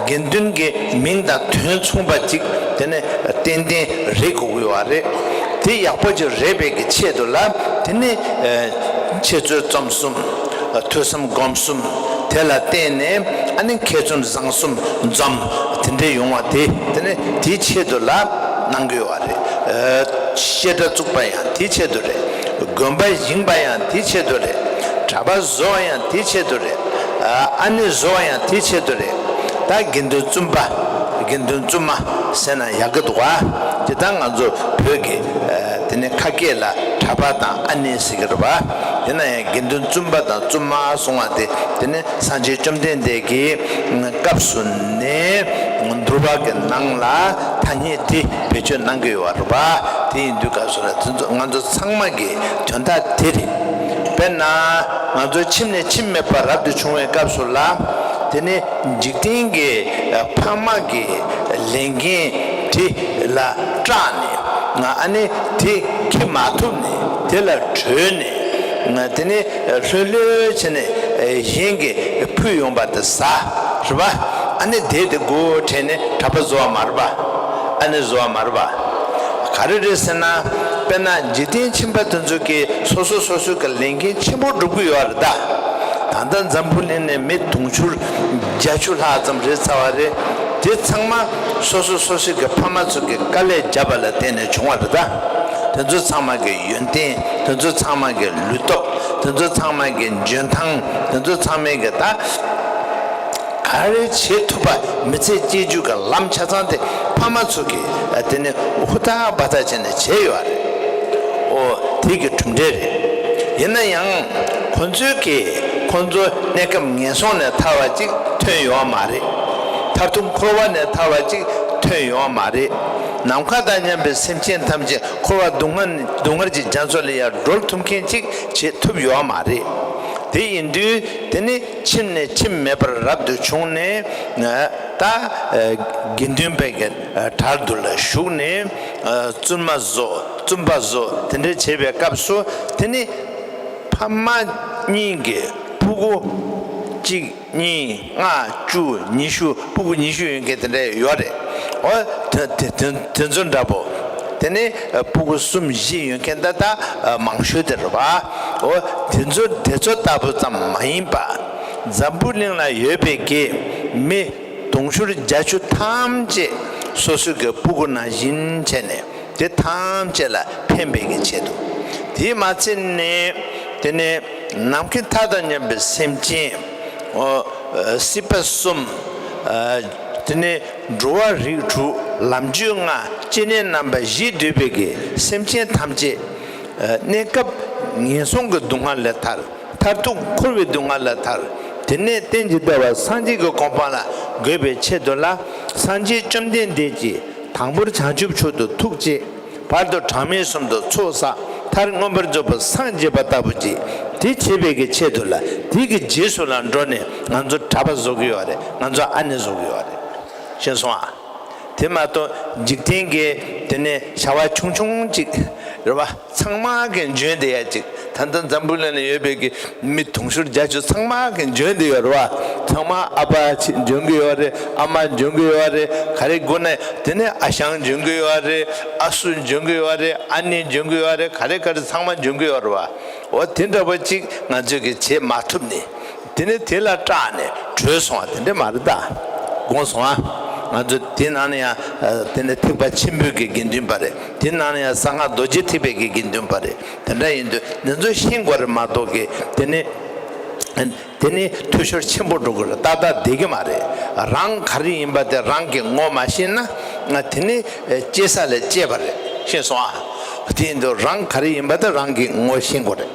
དགེ་འདུན་གྱི་མིང་དང་དོན་མཚུངས་པ་ཅིག་དེ་ནས་ཏན་ཏན་རེད་དགོས་ཀྱི་ཡོད་རེད། དེ་ཡག་པོ་ཅིག་རེད་པའི་གི་ཆེད་དུ་ལ་དེ་ནས་འཆད་རྩོད་རྩོམ་གསུམ། ཐོས་བསམ་སྒོམ་གསུམ། དེ་ལ་བརྟེན་ནས་ཨ་ནི་མཁས་བཙུན་བཟང་གསུམ་འཛོམས་དེ་འདྲས་ཡོང་བ་དེ་དེ་ནས་དེའི་ཆེད་དུ་ལ་གནང་གི་ཡོད་པ་རེད། བཤད་གྲྭ་བཙུགས་པ་ཡང་དེའི་ཆེད་དུ་རེད། དགོན་པ་བཞེངས་པ་ཡང་དེའི་ཆེད་དུ་རེད། གྲྭ་པ་བཟོ་བ་ཡང་དེའི་ཆེད་དུ་རེད། ཨ་ནི་བཟོ་བ་ཡང་དེའི་ཆེད་དུ་རེད། ད་དགེ་འདུན་བཙུན་པ། དགེ་འདུན་བཙུན་མ་ཟེར་ན་ཡག་གི་འདུག་ག་དེ་ད་ང་ཚོ་བོད་ཀྱི་དེ་ནས་ཁ་སྐད་ལ་གྲྭ་པ་དང་ཨ་ནེ་ཟེར་གྱི་རེད་པ། ཡིན་ན་ཡང་དགེ་འདུན་བཙུན་པ་དང་བཙུན་མ་གསུང་བ་དེ་དེ་ནས་སངས་རྒྱས་བཅོམ་ལྡན་འདས་ཀྱི་སྐབས་སུ་ནས་འདུལ་བ་གི་ནང་ལ་ཐ་སྙད་དེ་བེད་སྤྱོད་གནང་གི་ཡོད་པ་རེད་པ། དེ་ཡིན་དུས་སྐབས་སུ་ལ་དེ་ཚོ་ང་ཚོ་ཚང་མ་གི་དོན་དག་དེ་རེད། དཔེར་ན་ང་ཚོ་ཁྱིམ་ནས་ཁྱིམ་མེད་པར་རབ་ཏུ་བྱུང་བའི་སྐབས་སུ་ལ་དེ་ནས་འཇིག་རྟེན་གྱི་ཕ་མ་གི་ལས་འགན་དེ་ལ་སྐྲག་ནས་ང་ཨ་ནི་དེ་འཁྱེར་མ་ཐུབ་ནས་དེ་ལ་བྲོས་ནས་ང་དེ་ནས་ལྷོད་ལྷོད་བྱས་ནས་གཞན་གྱིས་ཕུལ་ཡོང་པ་དེ་ཟ་རེད་པ། ཨ་ནི་དེ་དེ་མགོ་ཁྲིད་ནས་གྲྭ་པ་བཟོ་བ་མ་རེད་པ། ཨ་ནི་བཟོ་བ་མ་རེད་པ། ག་རེ་རེད་ཟེར་ན་ དཔེར་ན་འཇིག་རྟེན་ཁྱིམ་པ་དེ་ཚོ་གིས་སོ་སོ་སོ་སོའི་གི་ལས་འགན་ཆེན་པོ་སྒྲུབ་ཀྱི་ཡོད་རེད་ད། ད་ལྟ་འཛམ་བུ་གླིང་ནས་མི་དུང་ཕྱུར་བརྒྱད་ཅུ་ལྷག་ཙམ་རེད་ཚར་བ་རེད། དེ་ཚང་མ་སོ་སོ་སོ་སོའི་གི་ཕ་མ་ཚོ་གི་དཀའ་ལས་བརྒྱབ་པ་ལ་བརྟེན་ནས་བྱུང་བ་རེད་ད། དེ་ཚོ་ཚང་མ་གི་ཡོན་ཏན། དེ་ཚོ་ཚང་མ་གི་ལུས་སྟོབས། དེ་ཚོ་ཚང་མ་གི་འཇོན་ཐང་། དེ་ཚོ་ཚང་མའི་གི་ད། ག་རེ་བྱེད་ཐུབ་པ་མི་ཚེ་སྐྱེལ་རྒྱུ་གི་ལམ་ཆ་ཚང་དེ་ཕ་མ་ཚོ་གིས་དེ་ནི་ཧུར་ཐག་འབད་ཐག་བྱས་ནས་བྱས་ཡོད་རེད། ཨོ་དེ་གི་གྲུབ་འབྲས་རེད། ཡིན་ན་ཡང་ཁོ་ཚོས་གིས་ཁོ་ཚོ་གནས་སྐབས་ངན་སོང་ནས་ཐར་བ་ཅིག་ཐོན་ཡོད་མ་རེད། མཐར་ཐུག་འཁོར་བ་ནས་ཐར་བ་ཅིག་ཐོན་ཡོད་མ་རེད། ནམ་མཁའ་དང་མཉམ་པའི་སེམས་ཅན་ཐམས་ཅད་འཁོར་བ་སྡུག་བསྔལ་སྡུག་བསྔལ་གྱི་རྒྱ་མཚོ་ལས་ཡར་སྒྲོལ་ཐུབ་མཁན་ཅིག་བྱེད་ཐུབ་ཡོད་མ་རེད། དེ་ཡིན་དུས་དེ་ནི་ཁྱིམ་ནས་ཁྱིམ་མེད་པར་རབ་ཏུ་བྱུང་ནས། ད་དགེ་འདུན་པའི་གྲལ་དུ་ལ་ཞུགས་ནས་བཙུན་མ་བཟོ། བཙུན་པ་བཟོ། དེ་འདྲ་བྱེད་པའི་སྐབས་སུ་དེ་ནི་ཕ་མ་གཉིས་ཀྱི་སྤུ་གུ་གཅིག་གཉིས་ལྔ་བཅུ་ཉི་ཤུ། སྤུ་གུ་ཉི་ཤུ་ཡོད་མཁན་དེ་འདྲ་ཡོད་རེད། འོ་དེ་དེ་དེ་དེ་ཚོ་འདྲ་པོ། དེ་ནས་སྤུ་གུ་གསུམ་བཞི་ཡོད་མཁན་ད་ལྟ་མང་ཤོས་དེ་རེད་བ། འོ་དེ་ཚོ་དེ་ཚོ་ལྟ་བུ་ཙམ་མ་ཡིན་པ། འཛམ་བུ་གླིང་ལ་ཡོད་པའི་གི་མི་དུང་ཕྱུར་བརྒྱད་ཅུ་ཐམས་ཅད་སོ་སོའི་གི་སྤུ་གུ་ནང་བཞིན་བྱས་ནས་དེ་ཐམས་ཅད་ལ་ཕན་པའི་གི་ཆེད་དུ། དེས་མ་ཚད་ནས་དེ་ནས་ནམ་མཁའི་མཐའ་དང་མཉམ་པའི་སེམས་ཅན། འོ་སྲིད་པ་གསུམ། དེ་ནས་འགྲོ་བ་རིགས་དྲུག་ལམ་རྒྱུད་ལྔ། སྐྱེ་གནས་རྣམ་པ་བཞི་འདུས་པའི་གི་སེམས་ཅན་ཐམས་ཅད་གནས་སྐབས་ངན་སོང་གི་སྡུག་བསྔལ་ལས་ཐར། མཐར་ཐུག་འཁོར་བའི་སྡུག་བསྔལ་ལས་ཐར། དེ་ནས་རྟེན་ཅིང་འབྲེལ་བ་སངས་རྒྱས་ཀྱི་གོ་འཕང་ལ་འགོད་པའི་ཆེད་དུ་ལ། སངས་རྒྱས་བཅོམ་ལྡན་འདས་ཀྱིས་དང་པོར་བྱང་ཆུབ་མཆོག་ཏུ་ཐུགས་བསྐྱེད། བར་དུ་གྲངས་མེད་གསུམ་དུ་ཚོགས་བསགས། མཐར་མངོན་པར་རྫོགས་པར་སངས་རྒྱས་པ་ལྟ་བུ་ཅིག་དེ་བྱེད་པའི་གི་ཆེད་དུ་ལ། དེ་གི་རྗེས་སུ་ལ་འགྲོ་ནས་ང་ཚོ་གྲྭ་པ་བཟོ་གི་ཡོད་རེད། ང་ཚོ་ཨ་ནེ་བཟོ་གི་ཡོད་རེད། ཤེས་སོང་ཨ། དེ་མ་གཏོགས་འཇིག་རྟེན་གྱི་དེ་ནས་བྱ་བ་ཆུང་ཆུང་ཅིག་རེད་བ། ཚང་མ་གི་འཇོན་བསྡད་ཡ་ཅིག་ད་ལྟ་འཛམ་བུ་གླིང་ལ་ཡོད་པའི་གི་མི་དུང་ཕྱུར་བརྒྱད་ཅུ་ཚང་མ་གི་འཇོན་བསྡད་ཡོད་རེད་བ། ཚང་མ་ཨ་ཕ་ཆེ་འཇོན་གི་ཡོད་རེད། ཨ་མ་འཇོན་གི་ཡོད་རེད། ག་རེ་དགོས་ན་དེ་ནས་ཨ་ཞང་འཇོན་གི་ཡོད་རེད། ཨ་སྲུ་འཇོན་གི་ཡོད་རེད། ཨ་ནེ་འཇོན་གི་ཡོད་རེད། ག་རེ་ག་རེ་ཚང་མ་འཇོན་གི་ཡོད་རེད་བ། འོ་དེ་འདྲ་བ་ཅིག་ང་ཚོས་གི་བྱེད་མ་ཐུབ་ནས། དེ་ནས་དེ་ལ་སྐྲག་ནས་བྲོས་སོང་བ་དེ་འདྲ་མ་རེད་ད། དགོངས་སོང་ཨ། ང་ཚོ་དེ་ནང་ནས་ཡང་དེ་ནས་ཐེག་པ་ཆེན་པོའི་གི་དགེ་འདུན་པ་རེད། དེ་ནང་ནས་ཡང་གསང་སྔགས་རྡོ་རྗེ་ཐེག་པའི་གི་དགེ་འདུན་པ་རེད། དེ་འདྲ་ཡིན་དུས་འདི་ཚོ་ཤེས་དགོས་རེད་མ་གཏོགས་གི་དེ་ནས་དེ་ནས་འཐུས་ཤོར་ཆེན་པོ་འགྲོ་གི་རེད། ཏག་ཏག་བསྡད་གི་མ་རེད། རང་ག་རེ་ཡིན་པ་དེ་རང་གི་ངོ་མ་ཤེས་ན་དེ་ནས་སྐྱེ་ས་ལས་སྐྱེས་པ་རེད། ཤེས་སོང་ཨ། དེ་ཡིན་དུས་རང་ག་རེ་ཡིན་པ་དེ་རང་གི་ངོ་ཤེས་དགོས་རེད།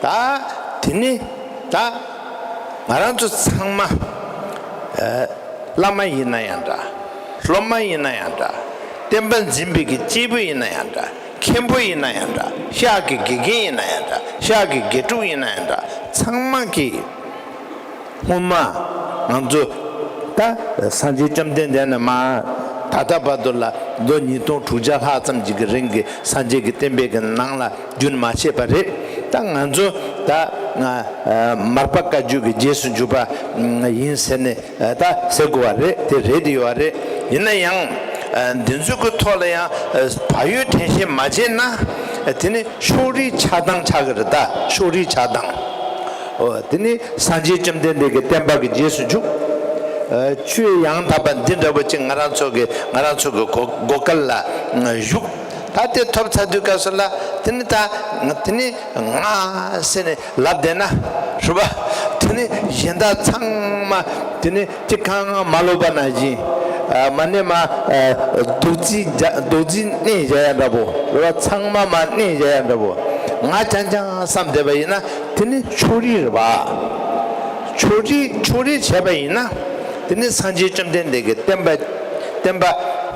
ད་དེ་ནས་ད་ང་རང་ཚོ་ཚང་མ་ཨ་བླ་མ་ཡིན་ན་ཡང་འདྲ། སློབ་མ་ཡིན་ན་ཡང་འདྲ། བསྟན་པ་འཛིན་པའི་གི་སྐྱེས་བུ་ཡིན་ན་ཡང་འདྲ། མཁན་པོ་ཡིན་ན་ཡང་འདྲ། ཤག་གི་དགེ་རྒན་ཡིན་ན་ཡང་འདྲ། ཤག་གི་དགེ་ཕྲུག་ཡིན་ན་ཡང་འདྲ། ཚང་མ་གིས་སྔོན་མ་ང་ཚོ་ད་སངས་རྒྱས་བཅོམ་ལྡན་འདས་ནས་མ་ད་ལྟ་བར་དུ་ལ་ལོ་ཉིས་སྟོང་དྲུག་བརྒྱ་ལྷག་ཙམ་ཅིག་གི་རིང་གི་སངས་རྒྱས་ཀྱི་བསྟན་པའི་གི་ནང་ལ་རྒྱུན་མ་ཆད་པ་རེད། ད་ང་ཚོ་ད་ང་མར་པ་བཀའ་བརྒྱུད་ཀྱི་རྗེས་སུ་འཇུག་པ་ཡིན་ཟེར་ནས་ད་ཟེར་དགོས་པ་རེད། དེ་རེད་དེ་ཡོད་རེད། ཡིན་ན་ཡང་འདི་ཚོ་གི་ཐོག་ལ་ཡང་བག་ཡོད་དྲན་ཤེས་མ་བྱས་ན་དེ་ནི་ཕྱོགས་རིས་ཆགས་སྡང་ཆགས་ཀྱི་རེད། ད་ཕྱོགས་རིས་ཆགས་སྡང་། འོ་དེ་ནི་སངས་རྒྱས་བཅོམ་ལྡན་འདས་ཀྱི་བསྟན་པ་གི་རྗེས་སུ་འཇུག་ཆོས་ཡང་དག་པ་འདི་འདྲ་པོ་ཅིག་ང་རང་ཚོ་གི་ང་རང་ཚོ་གི་གོ་གོ་སྐལ་ལ་བཞུགས། ད་དེ་ཐོབ་ཚར་དུས་སྐབས་སུ་ལ་དེ་ནི་ད་དེ་ནི་ང་ཟེར་ནས་ལབ་བསྡད་ན་རེད་པ། དེ་ནི་གཞན་དག་ཚང་མ་དེ་ནི་ཅི་གང་མ་ལོག་པ་ནང་བཞིན་མ་ནས་མ་རྡོག་རྫིས་རྡོག་རྫིས་མནན་བཞག་ཡ་འདྲ་པོ་རེད་པ། ཚང་མ་མ་མནན་བཞག་ཡ་འདྲ་པོ། ང་རྐྱང་རྐྱང་བསམ་བསྡད་པ་ཡིན་ན་དེ་ནི་ཕྱོགས་རིས་རེད་པ། ཕྱོགས་རིས་ཕྱོགས་རིས་བྱས་པ་ཡིན་ན་དེ་ནི་སངས་རྒྱས་བཅོམ་ལྡན་འདས་ཀྱི་བསྟན་པ་བསྟན་པ་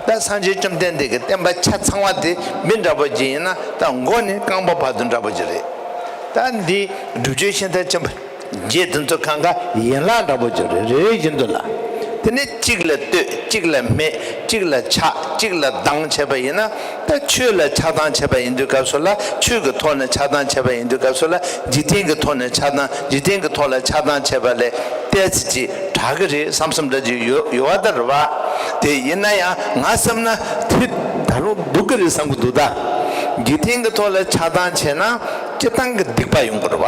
ད་སངས་རྒྱས་བཅོམ་ལྡན་འདས་ཀྱི་བསྟན་པ་ཆ་ཚང་བ་དེ་མི་འདྲ་པོ་ཅིག་ཡིན་ན་ད་མགོ་ནས་རྐང་པ་བར་དུ་འདྲ་པོ་ཅིག་རེད། ད་འདི་སྒྲུབ་བརྒྱུད་ཤིང་རྟ་ཆེན་པོ་བརྒྱད་དེ་ཚོ་གང་ག་ཡན་ལག་འདྲ་པོ་ཅིག་རེད། རེ་རེ་བཞིན་དུ་ལ། དེ་ནས་གཅིག་ལ་ལྟོས། གཅིག་ལ་སྨད། གཅིག་ལ་ཆགས། གཅིག་ལ་སྡང་བྱས་པ་ཡིན་ན། ད་ཆོས་ལ་ཆགས་སྡང་བྱས་པ་ཡིན་དུས་སྐབས་སུ་ལ་ཆོས་ཀྱི་ཐོག་ནས་ཆགས་སྡང་བྱས་པ་ཡིན་དུས་སྐབས་སུ་ལ་འཇིག་རྟེན་གྱི་ཐོག་ནས་ཆགས་སྡང་འཇིག་རྟེན་གྱི་ཐོག་ལ་ཆགས་སྡང་བྱས་པ་ལས་ཏོག་ཙམ་ཅིག་དྲག་གི་རེད་བསམ་བསམ་འདྲ་ཅིག་ཡོད་ཡོད་པ་ལྟར་བ། དེ་ཡིན་ན་ཡང་ང་བསམ་ན་དེ་ད་རུང་སྡུག་གི་རེད་བསམ་གྱི་འདུག་ད། འཇིག་རྟེན་གྱི་ཐོག་ལ་ཆགས་སྡང་བྱས་ན་སྤྱིར་བཏང་གི་སྡིག་པ་ཡོང་གི་རེད་བ།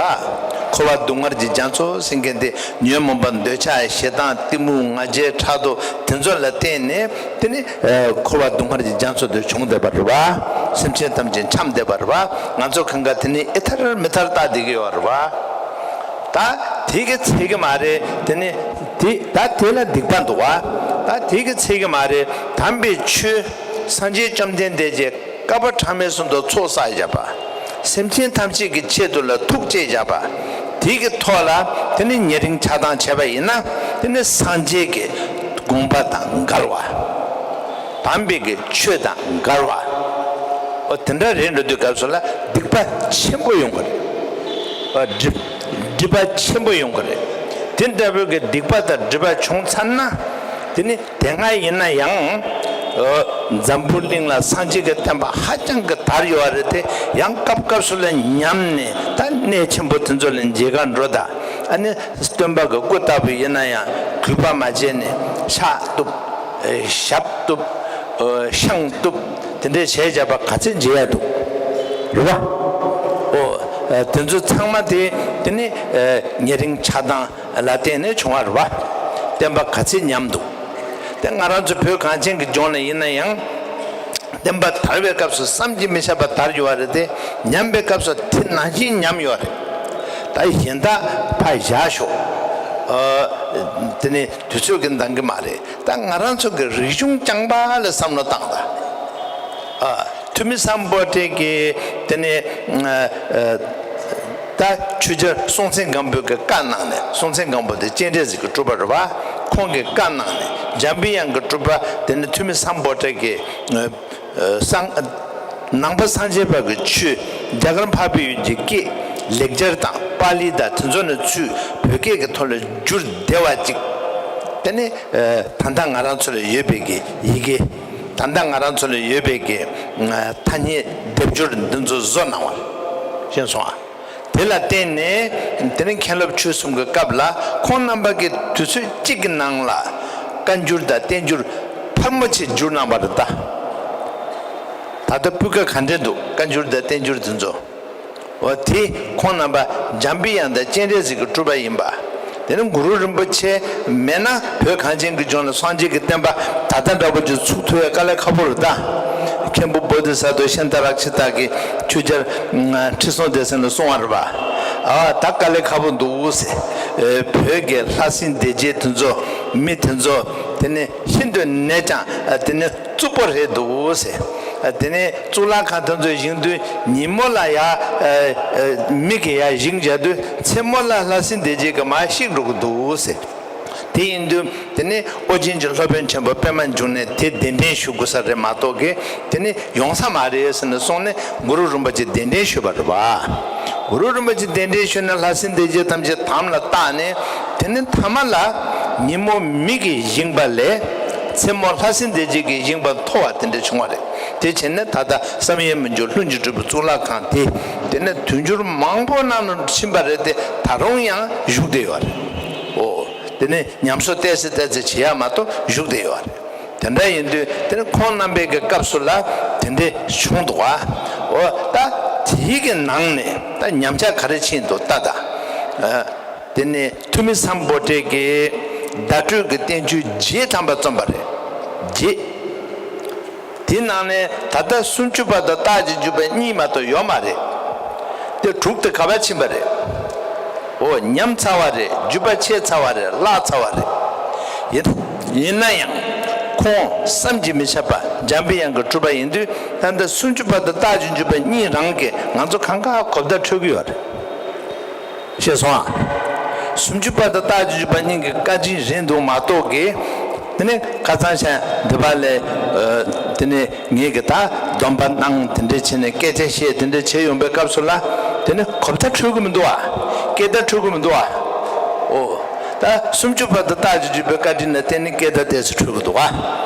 འཁོར་བ་སྡུག་བསྔལ་གྱི་རྒྱ་མཚོ་ཟེར་མཁན་དེ་ཉོན་མོངས་པ་འདོད་ཆགས་ཞེ་སྡང་གཏི་མུག་ང་རྒྱལ་ཕྲག་དོག་དེ་ཚོ་ལ་བརྟེན་ནས་དེ་ནི་འཁོར་བ་སྡུག་བསྔལ་གྱི་རྒྱ་མཚོ་དེ་བྱུང་བསྡད་པ་རེད་བ། སེམས་ཅན་ཐམས་ཅད་འཁྱམས་བསྡད་པ་རེད་བ། ང་ཚོ་གང་ག་དེ་ནི་ཨེ་ཐར་མི་ཐར་ལྟ་བསྡད་ཀྱི་ཡོད་རེད་བ། ད་དེ་གི་ཚད་ཀྱི་མ་རེད། དེ་ནི་དེ་ད་དེ་ལ་སྡིག་པ་འདུག་བ། ད་དེ་གི་ཚད་ཀྱི་མ་རེད། དམ་པའི་ཆོས་སངས་རྒྱས་བཅོམ་ལྡན་འདས་ཀྱིས་བསྐལ་པ་གྲངས་མེད་གསུམ་དུ་ཚོགས་བསགས་བཞག་པ། སེམས་ཅན་ཐམས་ཅད་ཀྱི་ཆེད་དུ་ལ་ཐུགས་བསྐྱེད་བཞག་པ། དེ་གི་ཐོག་ལ་དེ་ནི་ཉེ་རིང་ཆགས་སྡང་བྱས་པ་ཡིན་ན་དེ་ནི་སངས་རྒྱས་ཀྱི་དགོངས་པ་དང་འགལ་བ། དམ་པའི་གི་ཆོས་དང་འགལ་བ། འོ་དེ་འདྲ་རེད་འགྲོ་དུས་སྐབས་སུ་ལ་སྡིག་པ་ཆེན་པོ་ཡོང་གི་རེད། འོ་སྒྲིབ་སྒྲིབ་པ་ཆེན་པོ་ཡོང་གི་རེད། དེ་འདྲ་བོའི་གི་སྡིག་པ་དང་སྒྲིབ་པ་བྱུང་ཚར་ན་དེ་ནི་དེ་སྔ་ཡིན་ན་ཡང་འོ་འཛམ་བུ་གླིང་ལ་སངས་རྒྱས་ཀྱི་བསྟན་པ་ཧ་ཅང་གི་དར་ཡོད་རེད་དེ། ཡང་སྐབས་སྐབས་སུ་ལ་ཉམས་ནས་ད་གནས་ཆེན་པོ་དེ་ཚོ་ལ་མཇལ་ག་འགྲོ་ད། ཨ་ནི་སྟོན་པ་གི་སྐུ་ལྟ་བུ་ཡིན་ན་ཡང་གུས་པ་མ་བྱས་ནས་ཕྱག་གཏུབ། ཞབས་གཏུབ། ཤངས་གཏུབ། དེ་འདྲས་བྱས་བྱས་པ་ག་ཚད་མཇལ་ཡ་འདུག་རེད་བ། ཨོ། དེ་ཚོ་ཚང་མ་དེ་དེ་ནི་ཉེ་རིང་ཆགས་སྡང་ལ་བརྟེན་ནས་བྱུང་བ་རེད་བ། བསྟན་པ་ག་ཚད་ཉམས་འདུག་དེ་ང་རང་ཚོ་བོད་གངས་ཅན་གྱི་ལྗོངས་ལ་ཡིན་ན་ཡང་། བསྟན་པ་དར་བའི་སྐབས་སུ་བསམ་གྱིས་མི་ཁྱབ་པ་དར་ཡོད་རེད་དེ། ཉམས་པའི་སྐབས་སུ་དེ་ནང་བཞིན་ཉམས་ཡོད་རེད། ད་གཞན་དག་ཕར་བཞག་ཤོག་ཨ། དེ་ནི་དུས་ཚོད་ཀྱིས་འདང་གི་མ་རེད། ད་ང་རང་ཚོ་གི་རིག་གཞུང་རྐྱང་པ་ལ་བསམ་བློ་བཏང་ད། ཨ། ཐུ་མི་སམ་བྷོ་ཊ་གི་དེ་ནི་ཨ། ད་ཆོས་རྒྱལ་སྲོང་བཙན་སྒམ་པོའི་གི་བཀའ་གནང་ནས། སྲོང་བཙན་སྒམ་པོ་དེ་སྤྱན་རས་གཟིགས་ཀྱི་སྤྲུལ་པ་རེད་བ། ཁོང་གི་བཀའ་གནང་ནས་འཇམ་པའི་དབྱངས་ཀྱི་སྤྲུལ་པ་དེ་ནི་ཐུ་མི་སམ་བྷོ་ཊ་གི་ཨ། སངས། ནང་པ་སངས་རྒྱས་པ་གི་ཆོས་རྒྱ་གར་འཕགས་པའི་ཡུལ་གྱི་སྐད་ལེགས་སྦྱར་དང་པཱ་ལི་དང་དེ་ཚོ་ནས་ཚུར་བོད་སྐད་ཀྱི་ཐོག་ལ་བསྒྱུར་བདེ་བ་ཅིག་དེ་ནི་ད་ལྟ་ང་རང་ཚོ་ལ་ཡོད་པའི་གི་ཡི་གེ། ད་ལྟ་ང་རང་ཚོ་ལ་ཡོད་པའི་གི་ཐ་སྙད་སྡེབ་སྦྱོར་འདི་ཚོ་བཟོ་གནང་བ་ཤེས་སོང་ཨ། དེ་ལ་བརྟེན་ནས་དེ་ནི་མཁན་སློབ་ཆོས་གསུམ་གྱི་སྐབས་ལ་ཁོང་རྣམ་པ་གིས་དུས་ཚོད་གཅིག་གི་ནང་ལ་བཀའ་འགྱུར་དང་བསྟན་འགྱུར་ཕལ་མོ་ཆེ་བསྒྱུར་གནང་བ་རེད་ད། ད་ལྟ་སྤུས་ཀ་ག་འདྲས་འདུག་བཀའ་འགྱུར་དང་བསྟན་འགྱུར་དེ་ཚོ། འོ་དེ་ཁོང་རྣམ་པ་འཇམ་པའི་དབྱངས་དང་སྤྱན་རས་གཟིགས་ཀྱི་སྤྲུལ་པ་ཡིན་པ། དེ་ནི་གུ་རུ་རིན་པོ་ཆེ་མེད་ན་བོད་གངས་ཅན་གྱི་ལྗོངས་ལ་སངས་རྒྱས་ཀྱི་བསྟན་པ་ད་ལྟ་འདྲ་པོ་ཅིག་ཚུགས་ཐུབ་ཡ་དཀའ་ལས་ཁག་པོ་རེད་ད། མཁན་པོ་བོ་དྷི་ས་ཏྭ་ཤཱནྟ་རཀྵི་ཏ་གིས་ཆོས་རྒྱལ་ཁྲི་སྲོང་ལྡེ་བཙན་ལ་གསུངས་པ་རེད་པ། ཨ་ད་དཀའ་ལས་ཁག་པོ་འདུག་ཟེར། བོད་ཀྱི་ལྷ་སྲིན་སྡེ་བརྒྱད་དེ་ཚོ་མི་དེ་ཚོ་དེ་ནི་ཤིན་ཏུ་ནས་ཀྱང་དེ་ནི་རྩུབ་པོ་རེད་འདུག་ཟེར། དེ་ནས་གཙུག་ལག་ཁང་དེ་ཚོ་བཞེངས་དུས་ཉིན་མོ་ལ་ཡ་མི་གིས་ཡ་བཞེངས་བཞག་དུས་མཚན་མོ་ལ་ལྷ་སྲིན་སྡེ་བརྒྱད་ཀྱིས་མར་བཤིག་འགྲོ་གི་འདུག་ཟེར། དེ་ཡིན་དུས་དེ་ནས་ཨོ་རྒྱན་གྱི་སློབ་དཔོན་ཆེན་པོ་པདྨ་འབྱུང་གནས་དེ་གདན་འདྲེན་ཞུ་དགོས་ས་རེད་མ་གཏོགས་གི་དེ་ནས་ཡོང་ས་མ་རེད་ཟེར་ནས་གསུངས་ནས་གུ་རུ་རིན་པོ་ཆེ་གདན་འདྲེན་ཞུས་པ་རེད་པ། གུ་རུ་རིན་པོ་ཆེ་གདན་འདྲེན་ཞུས་ནས་ལྷ་སྲིན་སྡེ་བརྒྱད་ཐམས་ཅད་དམ་ལ་བཏགས་ནས། དེ་ནས་མཐའ་མ་ལ་ཉིན་མོ་མི་གིས་བཞེངས་པ་ལས་མཚན་མོ་ལྷ་སྲིན་སྡེ་བརྒྱད་ཀྱིས་བཞེངས་པ་མཐོ་བ་དེ་འདྲ་བྱུང་བ་རེད། དེ་བྱས་ནས་ད་ལྟ་བསམ་ཡས་མི་འགྱུར་ལྷུན་གྱིས་གྲུབ་པའི་གཙུག་ལག་ཁང་དེ། དེ་ནས་དུས་འགྱུར་མང་པོ་གནང་ནས་ཕྱིན་པ་རེད་དེ་ད་རུང་ཡང་བཞུགས་བསྡད་ཡོད་རེད། འོ། དེ་ནས་ཉམས་གསོ་ཏོག་ཙམ་ཏོག་ཙམ་བྱེད་ཡ་མ་གཏོགས་བཞུགས་བསྡད་ཡོད་རེད། དེ་འདྲ་ཡིན་དུས་དེ་ནི་ཁོང་རྣམ་པའི་གི་སྐབས་སུ་ལ་དེ་འདྲ་བྱུང་འདུག་བ། འོ་ད་དེའི་གི་ནང་ནས་ད་ཉམས་ཆག་ག་རེ་ཕྱིན་འདུག་ལྟ་ད། ཨ། དེ་ནས་ཐུ་མི་སམ་བྷོ་ཊས་ཀྱིས་བརྡ་སྤྲོད་ཀྱི་བསྟན་བཅོས་བརྒྱད་ཐམ་པ་རྩོམ་པ་རེད། བརྒྱད། དེའི་ནང་ནས་ད་ལྟ་སུམ་ཅུ་པ་དང་རྟགས་ཀྱི་འཇུག་པ་གཉིས་མ་གཏོགས་ཡོད་མ་རེད། དེ་དྲུག་དེ་ག་པར་ཕྱིན་པ་རེད། འོ་ཉམས་ཚར་བ་རེད། འཇུག་པ་ཆད་ཚར་བ་རེད། བརླག་ཚར་བ་རེད། ཡིན་ཡིན་ན་ཡང་ཁོང་བསམ་གྱིས་མི་ཁྱབ་པ་འཇམ་པའི་དབྱངས་ཀྱི་སྤྲུལ་པ་ཡིན་དུས་ད་ལྟ་སུམ་ཅུ་པ་དང་རྟགས་ཀྱི་འཇུག་པ་གཉིས་རང་གིས་ང་ཚོ་གང་ག་གོ་བརྡ་འཕྲོད་ཀྱི་ཡོད་རེད། ཤེས་སོང་ཨ། སུམ་ཅུ་པ་དང་རྟགས་ཀྱི་འཇུག་པ་གཉིས་ཀྱི་བཀའ་དྲིན་རེད་འདུག་མ་གཏོགས་ཀྱི། དེ་ནས་ཁ་སང་ཞག་འདི་པ་ལས། དེ་ནས་ངེད་ཀྱི་ད་སྡོམ་པ་གནང་དེ་འདྲས་བྱས་ནས་སྐད་ཆ་བཤད་དེ་འདྲས་བྱས་ཡོང་པའི་སྐབས་སུ་ལ། དེ་ནས་གོ་བརྡ་འཕྲོད་ཀྱི་མི་འདུག་ཨ། སྐད་བརྡ་འཕྲོད་ཀྱི་མི་འདུག་ཨ། འོ། ད་སུམ་ཅུ་པ་དང་རྟགས་ཀྱི་འཇུག་པའི་བཀའ་དྲིན་ལ་བརྟེན་ནས་སྐད་བརྡ་ཏོག་ཙམ་འཕྲོད་ཀྱི་འདུག་ཨ།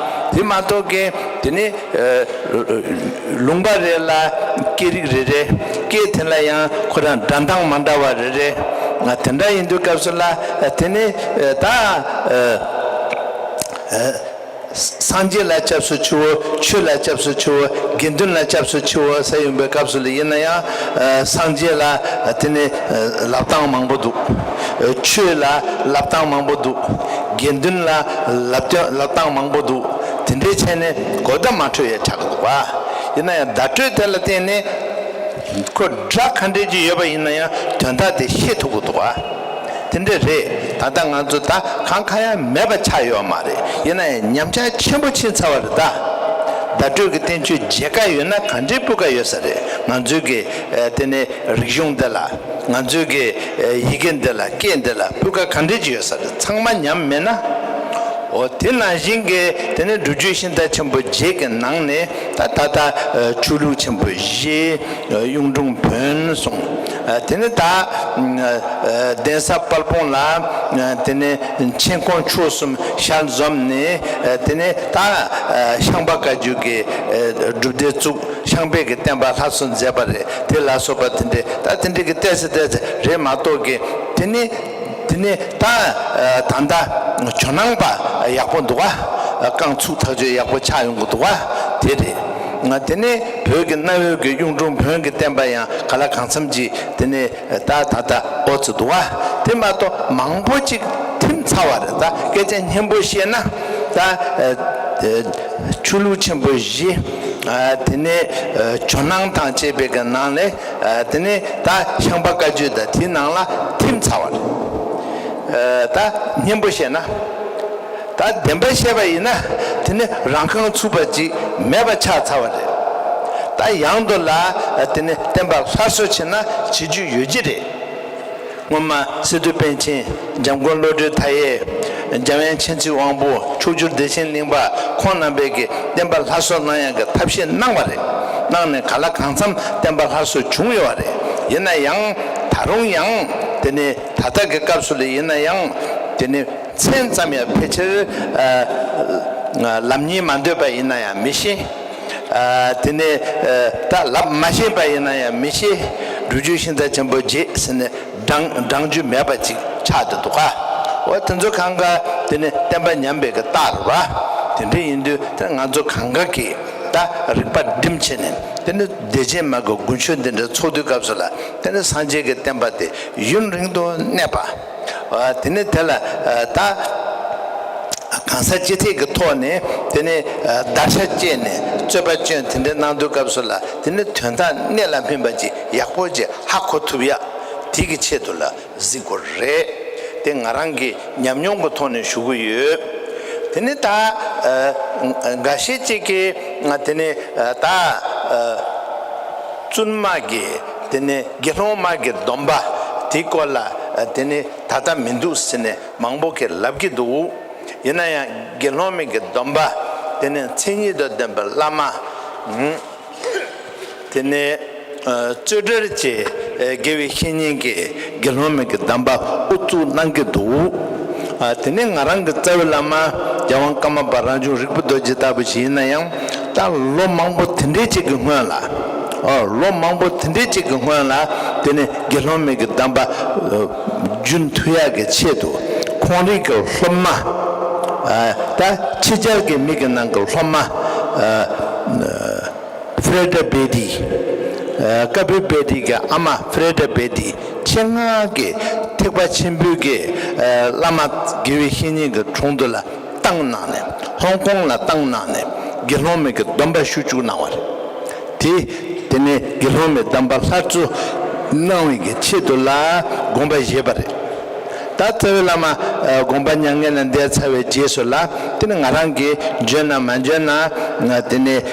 དེ་མ་གཏོགས་ཀྱི་དེ་ནས། ལུང་པ་རེ་ལ་སྐད་རིགས་རེ་རེ། སྐད་དེ་ལ་ཡང་ཁོ་རང་སྒྲ་གདངས་མ་འདྲ་བ་རེ་རེ། དེ་འདྲ་ཡིན་དུས་སྐབས་སུ་ལ་དེ་ནི་ད་ཨ། སངས་རྒྱས་ལ་སྐྱབས་སུ་མཆིའོ། ཆོས་ལ་སྐྱབས་སུ་མཆིའོ། དགེ་འདུན་ལ་སྐྱབས་སུ་མཆིའོ་ཟེར་ཡོང་པའི་སྐབས་སུ་ལ་ཡིན་ན་ཡང་། ཨ། སངས་རྒྱས་ལ་དེ་ནི་ཨ་ལབ་སྟངས་མང་པོ་འདུག་ཨ། ཆོས་ལ་ལབ་སྟངས་མང་པོ་འདུག་དགེ་འདུན་ལ་ལབ་སྟངས་ལབ་སྟངས་མང་པོ་འདུག་དེ་འདྲའི་ཆ་ནས་གོ་བརྡ་མ་འཕྲོད་ཡ་ཆགས་ཀྱི་འདུག་བ། ཡིན་ན་ཡང་བརྡ་སྤྲོད་དེ་ལ་བརྟེན་ནས་ཁོ་སྒྲ་ག་འདྲས་ཅིག་ཡོད་པ་ཡིན་ན་ཡང་དོན་དག་དེ་ཤེས་ཐུབ་ཀྱི་འདུག་བ། དེ་འདྲ་རེད། ད་ལྟ་ང་ཚོ་ད་གང་གང་ཡང་མེད་པ་ཆགས་ཡོད་མ་རེད། ཡིན་ན་ཡང་ཉམས་ཆག་ཆེན་པོ་ཕྱིན་ཚར་བ་རེད་ད། བརྡ་སྤྲོད་ཀྱི་བསྟན་བཅོས་མཇལ་ཁ་ཡོད་ན་ག་འདྲའི་སྤུས་ཀ་ཡོད་ས་རེད། ང་ཚོའི་གི་ཨ་དེ་ནས་རིག་གཞུང་འདི་ལ། ང་ཚོའི་གི་ཨ་ཡི་གེ་འདི་ལ་སྐད་འདི་ལ་སྤུས་ཀ་ག་འདྲ་ཅིག་ཡོད་ས་རེད། ཚང་མ་ཉམས་མེད་ན། འོ་དེ་ནང་བཞིན་གྱི་དེ་ནས་སྒྲུབ་བརྒྱུད་ཤིང་རྟ་ཆེན་པོ་བརྒྱད་ཀྱི་ནང་ནས་ད་ད་ལྟ་ཨ་ཆོས་ལུགས་ཆེན་པོ་བཞི། གཡུང་དྲུང་བོན་གསུངས། དེ་ནས་ད་གདན་ས་དཔལ་སྤུངས་ལ་དེ་ནས་མཆན་ཁུང་མཆོག་གསུམ་ཞལ་འཛོམས་ནས། དེ་ནས་ད་ཤངས་པ་བཀའ་བརྒྱུད་ཀྱི་སྒྲུབ་སྡེ་བཙུགས། ཤངས་པའི་གི་བསྟན་པ་སླར་གསོ་མཛད་པ་རེད། དེ་ལ་སོགས་པ་དེ་འདྲའི་ད་དེ་འདྲའི་གི་ཏོག་ཙམ་ཏོག་ཙམ་རེད་མ་གཏོགས་ཀྱི། དེ་ནས། དེ་ནས་ད་ད་ལྟ་ཇོ་ནང་པ་ཡག་པོ་འདུག་ག་རྐང་ཚུགས་ཐག་ཆོད་ཡག་པོ་ཆགས་ཡོང་གི་འདུག་ག་དེ་རེད། དེ་ནས་བོད་ཀྱི་གནའ་བོའི་གི་གཡུང་དྲུང་བོན་གྱི་བསྟན་པ་ཡང་ག་ལ་གང་འཚམ་ཅིག་དེ་ནས་ད་ད་ལྟ་ཨོ་ཙི་འདུག་ག་དེ་མ་གཏོགས་མང་པོ་ཅིག་ཐིམ་ཚར་བ་རེད། ད་སྐད་ཆ་སྙན་པོ་བཤད་ན་ད་ཆོས་ལུགས་ཆེན་པོ་བཞི། དེ་ནས་ཇོ་ནང་དང་བཅས་པའི་གི་ནང་ནས། དེ་ནས་ད་ཤངས་པ་བཀའ་བརྒྱུད་དང་དེའི་ནང་ལ་ཐིམ་ཚར་བ་རེད། ད་སྙན་པོ་བཤད་ན། ད་བདེན་པ་བཤད་པ་ཡིན་ན། དེ་ནི་རང་རྐང་ཚུགས་པ་ཅིག་མེད་པ་ཆགས་ཚར་བ་རེད། ད་ཡང་དུ་ལ་དེ་ནི་བསྟན་པ་སླར་གསོ་བྱེད་ན་བྱེད་རྒྱུ་ཡོད་ཀྱི་རེད། སྔོན་མ་སི་ཏུ་པཎ་ཆེན། འཇམ་མགོན་བློ་གྲོས་མཐའ་ཡས། འཇམ་དབྱངས་མཁྱེན་བརྩེ་དབང་པོ། མཆོག་གྱུར་བདེ་ཆེན་གླིང་པ་ཁོང་རྣམ་པས་ཀྱི་བསྟན་པ་སླར་གསོ་གནང་ཡག་གི་ཐབས་ཤེས་གནང་བ་རེད། གནང་ནས་ག་ལ་གང་འཚམ་བསྟན་པ་སླར་གསོ་བྱུང་ཡོད་པ་རེད། ཡིན་ན་ཡང་ད་རུང་ཡང་དེ་ནས་ད་ལྟ་གི་སྐབས་སུ་ལ་ཡིན་ན་ཡང་དེ་ནས་མཚན་ཙམ་ཡང་ཕལ་ཆེར་ཨ་ལབ་སྙིང་མ་འདོད་པ་ཡིན་ན་ཡང་མི་ཤེས། ཨ་དེ་ནས་ཨ་ད་ལབ་མ་ཤེས་པ་ཡིན་ན་ཡང་མི་ཤེས། སྒྲུབ་བརྒྱུད་ཤིང་རྟ་ཆེན་པོ་བརྒྱད་ཟེར་ནས་བགྲང་བགྲང་རྒྱུ་མེད་པ་ཅིག་ཆགས་བསྡད་འདུག་ག་འོ་དེ་ཚོ་གང་ག་དེ་ནི་བསྟན་པ་ཉམས་པའི་གི་རྟགས་རེད་བ། དེ་འདྲ་ཡིན་དུས་དེ་ང་ཚོ་གང་ག་གིས་ད་རིག་པ་བསྒྲིམས་བྱས་ནས། དེ་ནི་བདེ་ཆེན་མ་གི་དགུན་ཆོས་འདི་འདྲ་ཚོགས་དུས་སྐབས་སུ་ལ་དེ་ནི་སངས་རྒྱས་ཀྱི་བསྟན་པ་དེ་ཡུན་རིང་དུ་གནས་པ། ཨ་དེ་ནི་དེ་ལ་ཨ་ད་གང་ཟག་སྤྱི་ཐེག་གི་ཐོག་ནས་དེ་ནི་ཨ་བརྡར་ཤ་བཅད་ནས་རྩོད་པ་སྐྱོན་དེ་འདྲ་གནང་དུས་སྐབས་སུ་ལ་དེ་ནི་དོན་དག་གནད་ལ་སྨིན་པ་ཅིག་ཡག་པོ་ཅིག་ཧ་གོ་ཐུབ་ཡ་དེ་གི་ཆེད་དུ་ལ་གཟིགས་དགོས་རེད། དེ་ང་རང་གི་ཉམས་མྱོང་གི་ཐོག་ནས་ཞུ་གི་ཡོད། དེ་ནི་ད་ཨ་འགའ་ཤས་ཅིག་གིས་ང་དེ་ནི་ཨ་ད་ཨ་བཙུན་མ་གི་དེ་ནི་དགེ་སློང་མ་གི་སྡོམ་པ་དེའི་སྐོར་ལ་ཨ་དེ་ནི་ད་ལྟ་མི་འདུག་ཟེར་ནས་མང་པོ་གིས་ལབ་ཀྱི་འདུག་ཡིན་ན་ཡང་དགེ་སློང་མའི་གི་སྡོམ་པ་དེ་ནི་མཚན་ཉིད་དང་ལྡན་པའི་བླ་མ། དེ་ནས་ཨ་རྩོད་གྲལ་གྱི་ཨ་དགེ་བའི་བཤེས་གཉེན་གྱིས་དགེ་སློང་མའི་གི་སྡོམ་པ་ཨུ་ཚུགས་གནང་གི་འདུག་ཨ་དེ་ནས་ང་རང་གི་རྩ་བའི་བླ་མ་རྒྱལ་དབང་ཀརྨ་པ་རང་བྱུང་རིག་པ་རྡོ་རྗེ་ལྟ་བུ་ཞིག་ཡིན་ན་ཡང་། ད་ལོ་མང་པོ་དེ་འདྲའི་ཅིག་གི་སྔོན་ལ། ཨ་ལོ་མང་པོ་དེ་འདྲའི་ཅིག་གི་སྔོན་ལ་དེ་ནས་དགེ་སློང་མའི་གི་སྡོམ་པ་ཨ་རྒྱུན་མཐུད་ཡག་གི་ཆེད་དུ་ཁོང་རང་གི་སློབ་མ། ཨ་ད་ཕྱི་རྒྱལ་གྱི་མི་གི་ནང་གི་སློབ་མ། ཨ་ཧྥེ་རེ་ཌ་བེ་ཏི། ཨ་ཀ་པི་བེ་ཏི་གི་ཨ་མ་ཧྥེ་རེ་ཌ་བེ་ཏི་ཆེད་མངགས་ཀྱིས་ཐེག་པ་ཆེན་པོའི་གི་ཨ་བླ་མ་དགེ་བའི་བཤེས་གཉེན་གྱི་དྲུང་དུ་ལ་བཏང་གནང་ནས། ཧོང་ཀོང་ལ་བཏང་གནང་ནས་དགེ་སློང་མའི་གི་སྡོམ་པ་ཞུ་བཅུག་གནང་བ་རེད། དེ་དེ་ནས་དགེ་སློང་མའི་སྡོམ་པ་སླར་གསོ་གནང་བའི་གི་ཆེད་དུ་ལ་དགོངས་པ་བཞེས་པ་རེད། ད་རྩ་བའི་བླ་མ་ཨ་དགོངས་པ་མྱ་ངན་ལས་འདས་ཚར་བའི་རྗེས་སུ་ལ་དེ་ནི་ང་རང་གིས་འཇོན་ན་མ་འཇོན་ན་དེ་ནི་ཨ་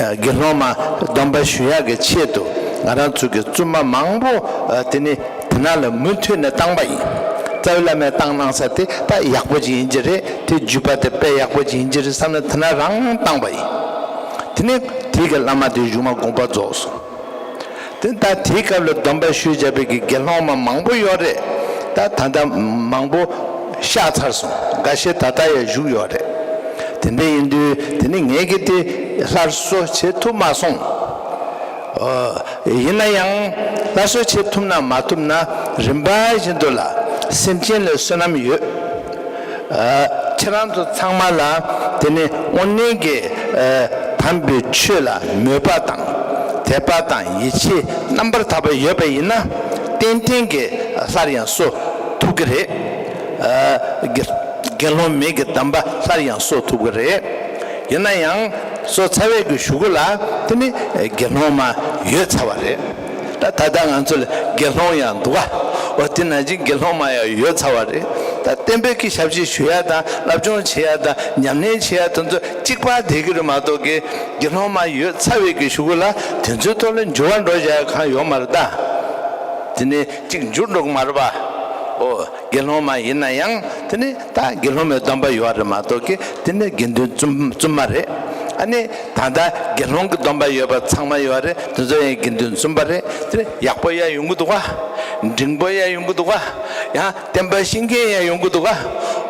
ཨ་དགེ་སློང་མ་སྡོམ་པ་ཞུ་ཡག་གི་ཆེད་དུ་ང་རང་ཚོ་གི་བཙུན་མ་མང་པོ་ཨ་དེ་ནི་དེ་ནང་ལ་མུ་མཐུད་ནས་བཏང་པ་ཡིན། རྩ་བའི་བླ་མས་བཏང་གནང་ས་དེ་ད་ཡག་པོ་ཅིག་ཡིན་གྱི་རེད། དེ་བརྒྱུད་པ་དེ་དཔེ་ཡག་པོ་ཅིག་ཡིན་གྱི་རེད་བསམ་ནས་དེ་ནང་རང་བཏང་པ་ཡིན། དེ་ནི་དེའི་གི་བླ་མ་དེ་གཞུག་མ་དགོངས་པ་རྫོགས་སོང་། དེ་ད་དེའི་སྐབས་ལ་སྡོམ་པ་ཞུས་བཞག་པའི་གི་དགེ་སློང་མ་མང་པོ་ཡོད་རེད། ད་ད་ལྟ་མང་པོ་གཤེགས་ཚར་སོང་། འགའ་ཤས་ད་ལྟ་ཡང་བཞུགས་ཡོད་རེད། དེ་འདྲ་ཡིན་དུས་དེ་ནི་ངས་གི་དེ་སླར་གསོ་བྱེད་ཐུབ་མ་སོང་། ཨོ། ཡིན་ན་ཡང་སླར་གསོ་བྱེད་ཐུབ་ན་མ་ཐུབ་ན་རིམ་པ་བཞིན་དུ་ལ་སེམས་ཅན་ལ་བསོད་ནམས་ཡོད། ཨ། ཁྱེད་རང་ཚོ་ཚང་མ་ལ་དེ་ནི་དངོས་གནས་ཀྱི་ཨ་དམ་པའི་ཆོས་ལ་མོས་པ་དང་དད་པ་དང་ཡིད་ཆེས་རྣམ་པར་དག་པ་ཡོད་པ་ཡིན་ན། ཏན་ཏན་གྱི་སླར་ཡང་གསོ་ཐུབ་ཀྱི་རེད། ཨ་དགེ་དགེ་སློང་མའི་གི་གདམས་པ་སླར་ཡང་གསོ་ཐུབ་ཀྱི་རེད། ཡིན་ན་ཡང་གསོ་ཚར་བའི་གི་གཞུག་གུ་ལ་དེ་ནི་དགེ་སློང་མ་ཡོད་ཚར་བ་རེད། ད་ད་ལྟ་ང་ཚོ་ལ་དགེ་སློང་ཡང་འདུག་ག་འོ་དེ་ནང་བཞིན་དགེ་སློང་མ་ཡང་ཡོད་ཚར་བ་རེད། ད་བསྟན་པའི་གི་ཞབས་ཕྱི་ཞུ་ཡ་དང་སློབ་སྦྱོང་བྱེད་ཡ་དང་ཉམས་ལེན་བྱེད་ཡ་དེ་ཚོ་གཅིག་པ་བསྡད་ཀྱི་རེད་མ་གཏོགས་ཀྱི། དགེ་སློང་མ་ཡོད་ཚར་བའི་གི་གཞུག་གུ་ལ་དེ་ཚོའི་ཐོག་ལ་འགྱུར་བ་འགྲོ་བཞག་གང་ཡོད་མ་རེད་ད། དེ་ནས་གཅིག་འགྱུར་འགྲོ་གི་མ་རེད་པ། ཨོ། དགེ་སློང་མ་ཡིན་ན་ཡང་དེ་ནི་ད་དགེ་སློང་མའི་སྡོམ་པ་ཡོད་རེད་མ་གཏོགས་ཀྱི་དེ་ནི་དགེ་འདུན་བཙུན་བཙུན་མ་རེད། ཨ་ནི་ད་ལྟ་དགེ་སློང་གི་སྡོམ་པ་ཡོད་པ་ཚང་མ་ཡོད་རེད། དེ་ཚོ་ཡང་དགེ་འདུན་བཙུན་པ་རེད། དེ་ནི་ཡག་པོ་ཡང་ཡོང་གི་འདུག་ག་འབྲིང་པོ་ཡང་ཡོང་གི་འདུག་ག་ཡང་བསྟན་པ་ཤེས་མཁན་ཡང་ཡོང་གི་འདུག་ག་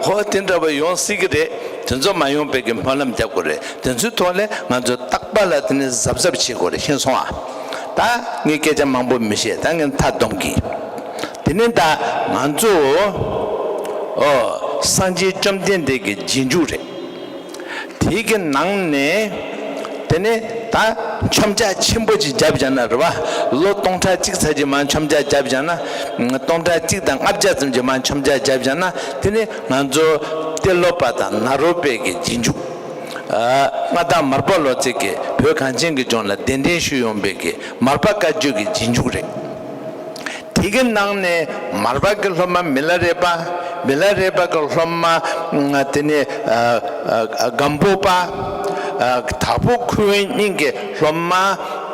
ཧོ་དེ་འདྲ་པོ་ཡོང་སྲིད་ཀྱི་རེད། དེ་ཚོ་མ་ཡོང་བའི་གི་སྨོན་ལམ་རྒྱག་དགོས་རེད། དེ་ཚོའི་ཐོག་ལས་ང་ཚོ་རྟག་པ་ལ་དེ་ནི་གཟབ་གཟབ་བྱེད་དགོས་རེད། ཤེས་སོང་ཨ། ད་ངས་སྐད་ཆ་མང་པོ་མི་བཤད། ད་ངས་མཐའ་སྡོམ་གི། དེ་ནས་ད་ང་ཚོ་ཨོ་སངས་རྒྱས་བཅོམ་ལྡན་འདས་ཀྱི་རྗེས་འཇུག་རེད། དེ་གི་ནང་ནས་དེ་ནས་ད་མཆོད་མཇལ་ཆེན་པོ་ཅིག་བརྒྱབ་བཞག་ན་རེད་བ། ལོ་སྟོང་ཕྲག་གཅིག་ཙམ་ཅིག་མར་མཆོད་མཇལ་བརྒྱབ་བཞག་ན། སྟོང་ཕྲག་གཅིག་དང་ལྔ་བརྒྱ་ཙམ་ཅིག་མར་མཆོད་མཇལ་བརྒྱབ་བཞག་ན། དེ་ནས་ང་ཚོ་ཏེ་ལོ་པ་དང་ནཱ་རོ་པའི་གི་རྗེས་འཇུག་ཨ། མངའ་བདག་མར་པ་ལོ་ཙཱ་གིས་བོད་གངས་ཅན་གྱི་ལྗོངས་ལ་གདན་འདྲེན་ཞུས་ཡོང་བའི་གི་མར་པ་བཀའ་བརྒྱུད་ཀྱི་རྗེས་འཇུག་རེད། དེ་གི་ནང་ནས་མར་པ་གི་སློབ་མ་མི་ལ་རས་པ། མི་ལ་རས་པ་གི་སློབ་མ་ཨ་དེ་ནས་ཨ་ཨ་སྒམ་པོ་པ། ཨ་དྭགས་པོ་ཁུ་དབོན་གཉིས་ཀྱི་སློབ་མ་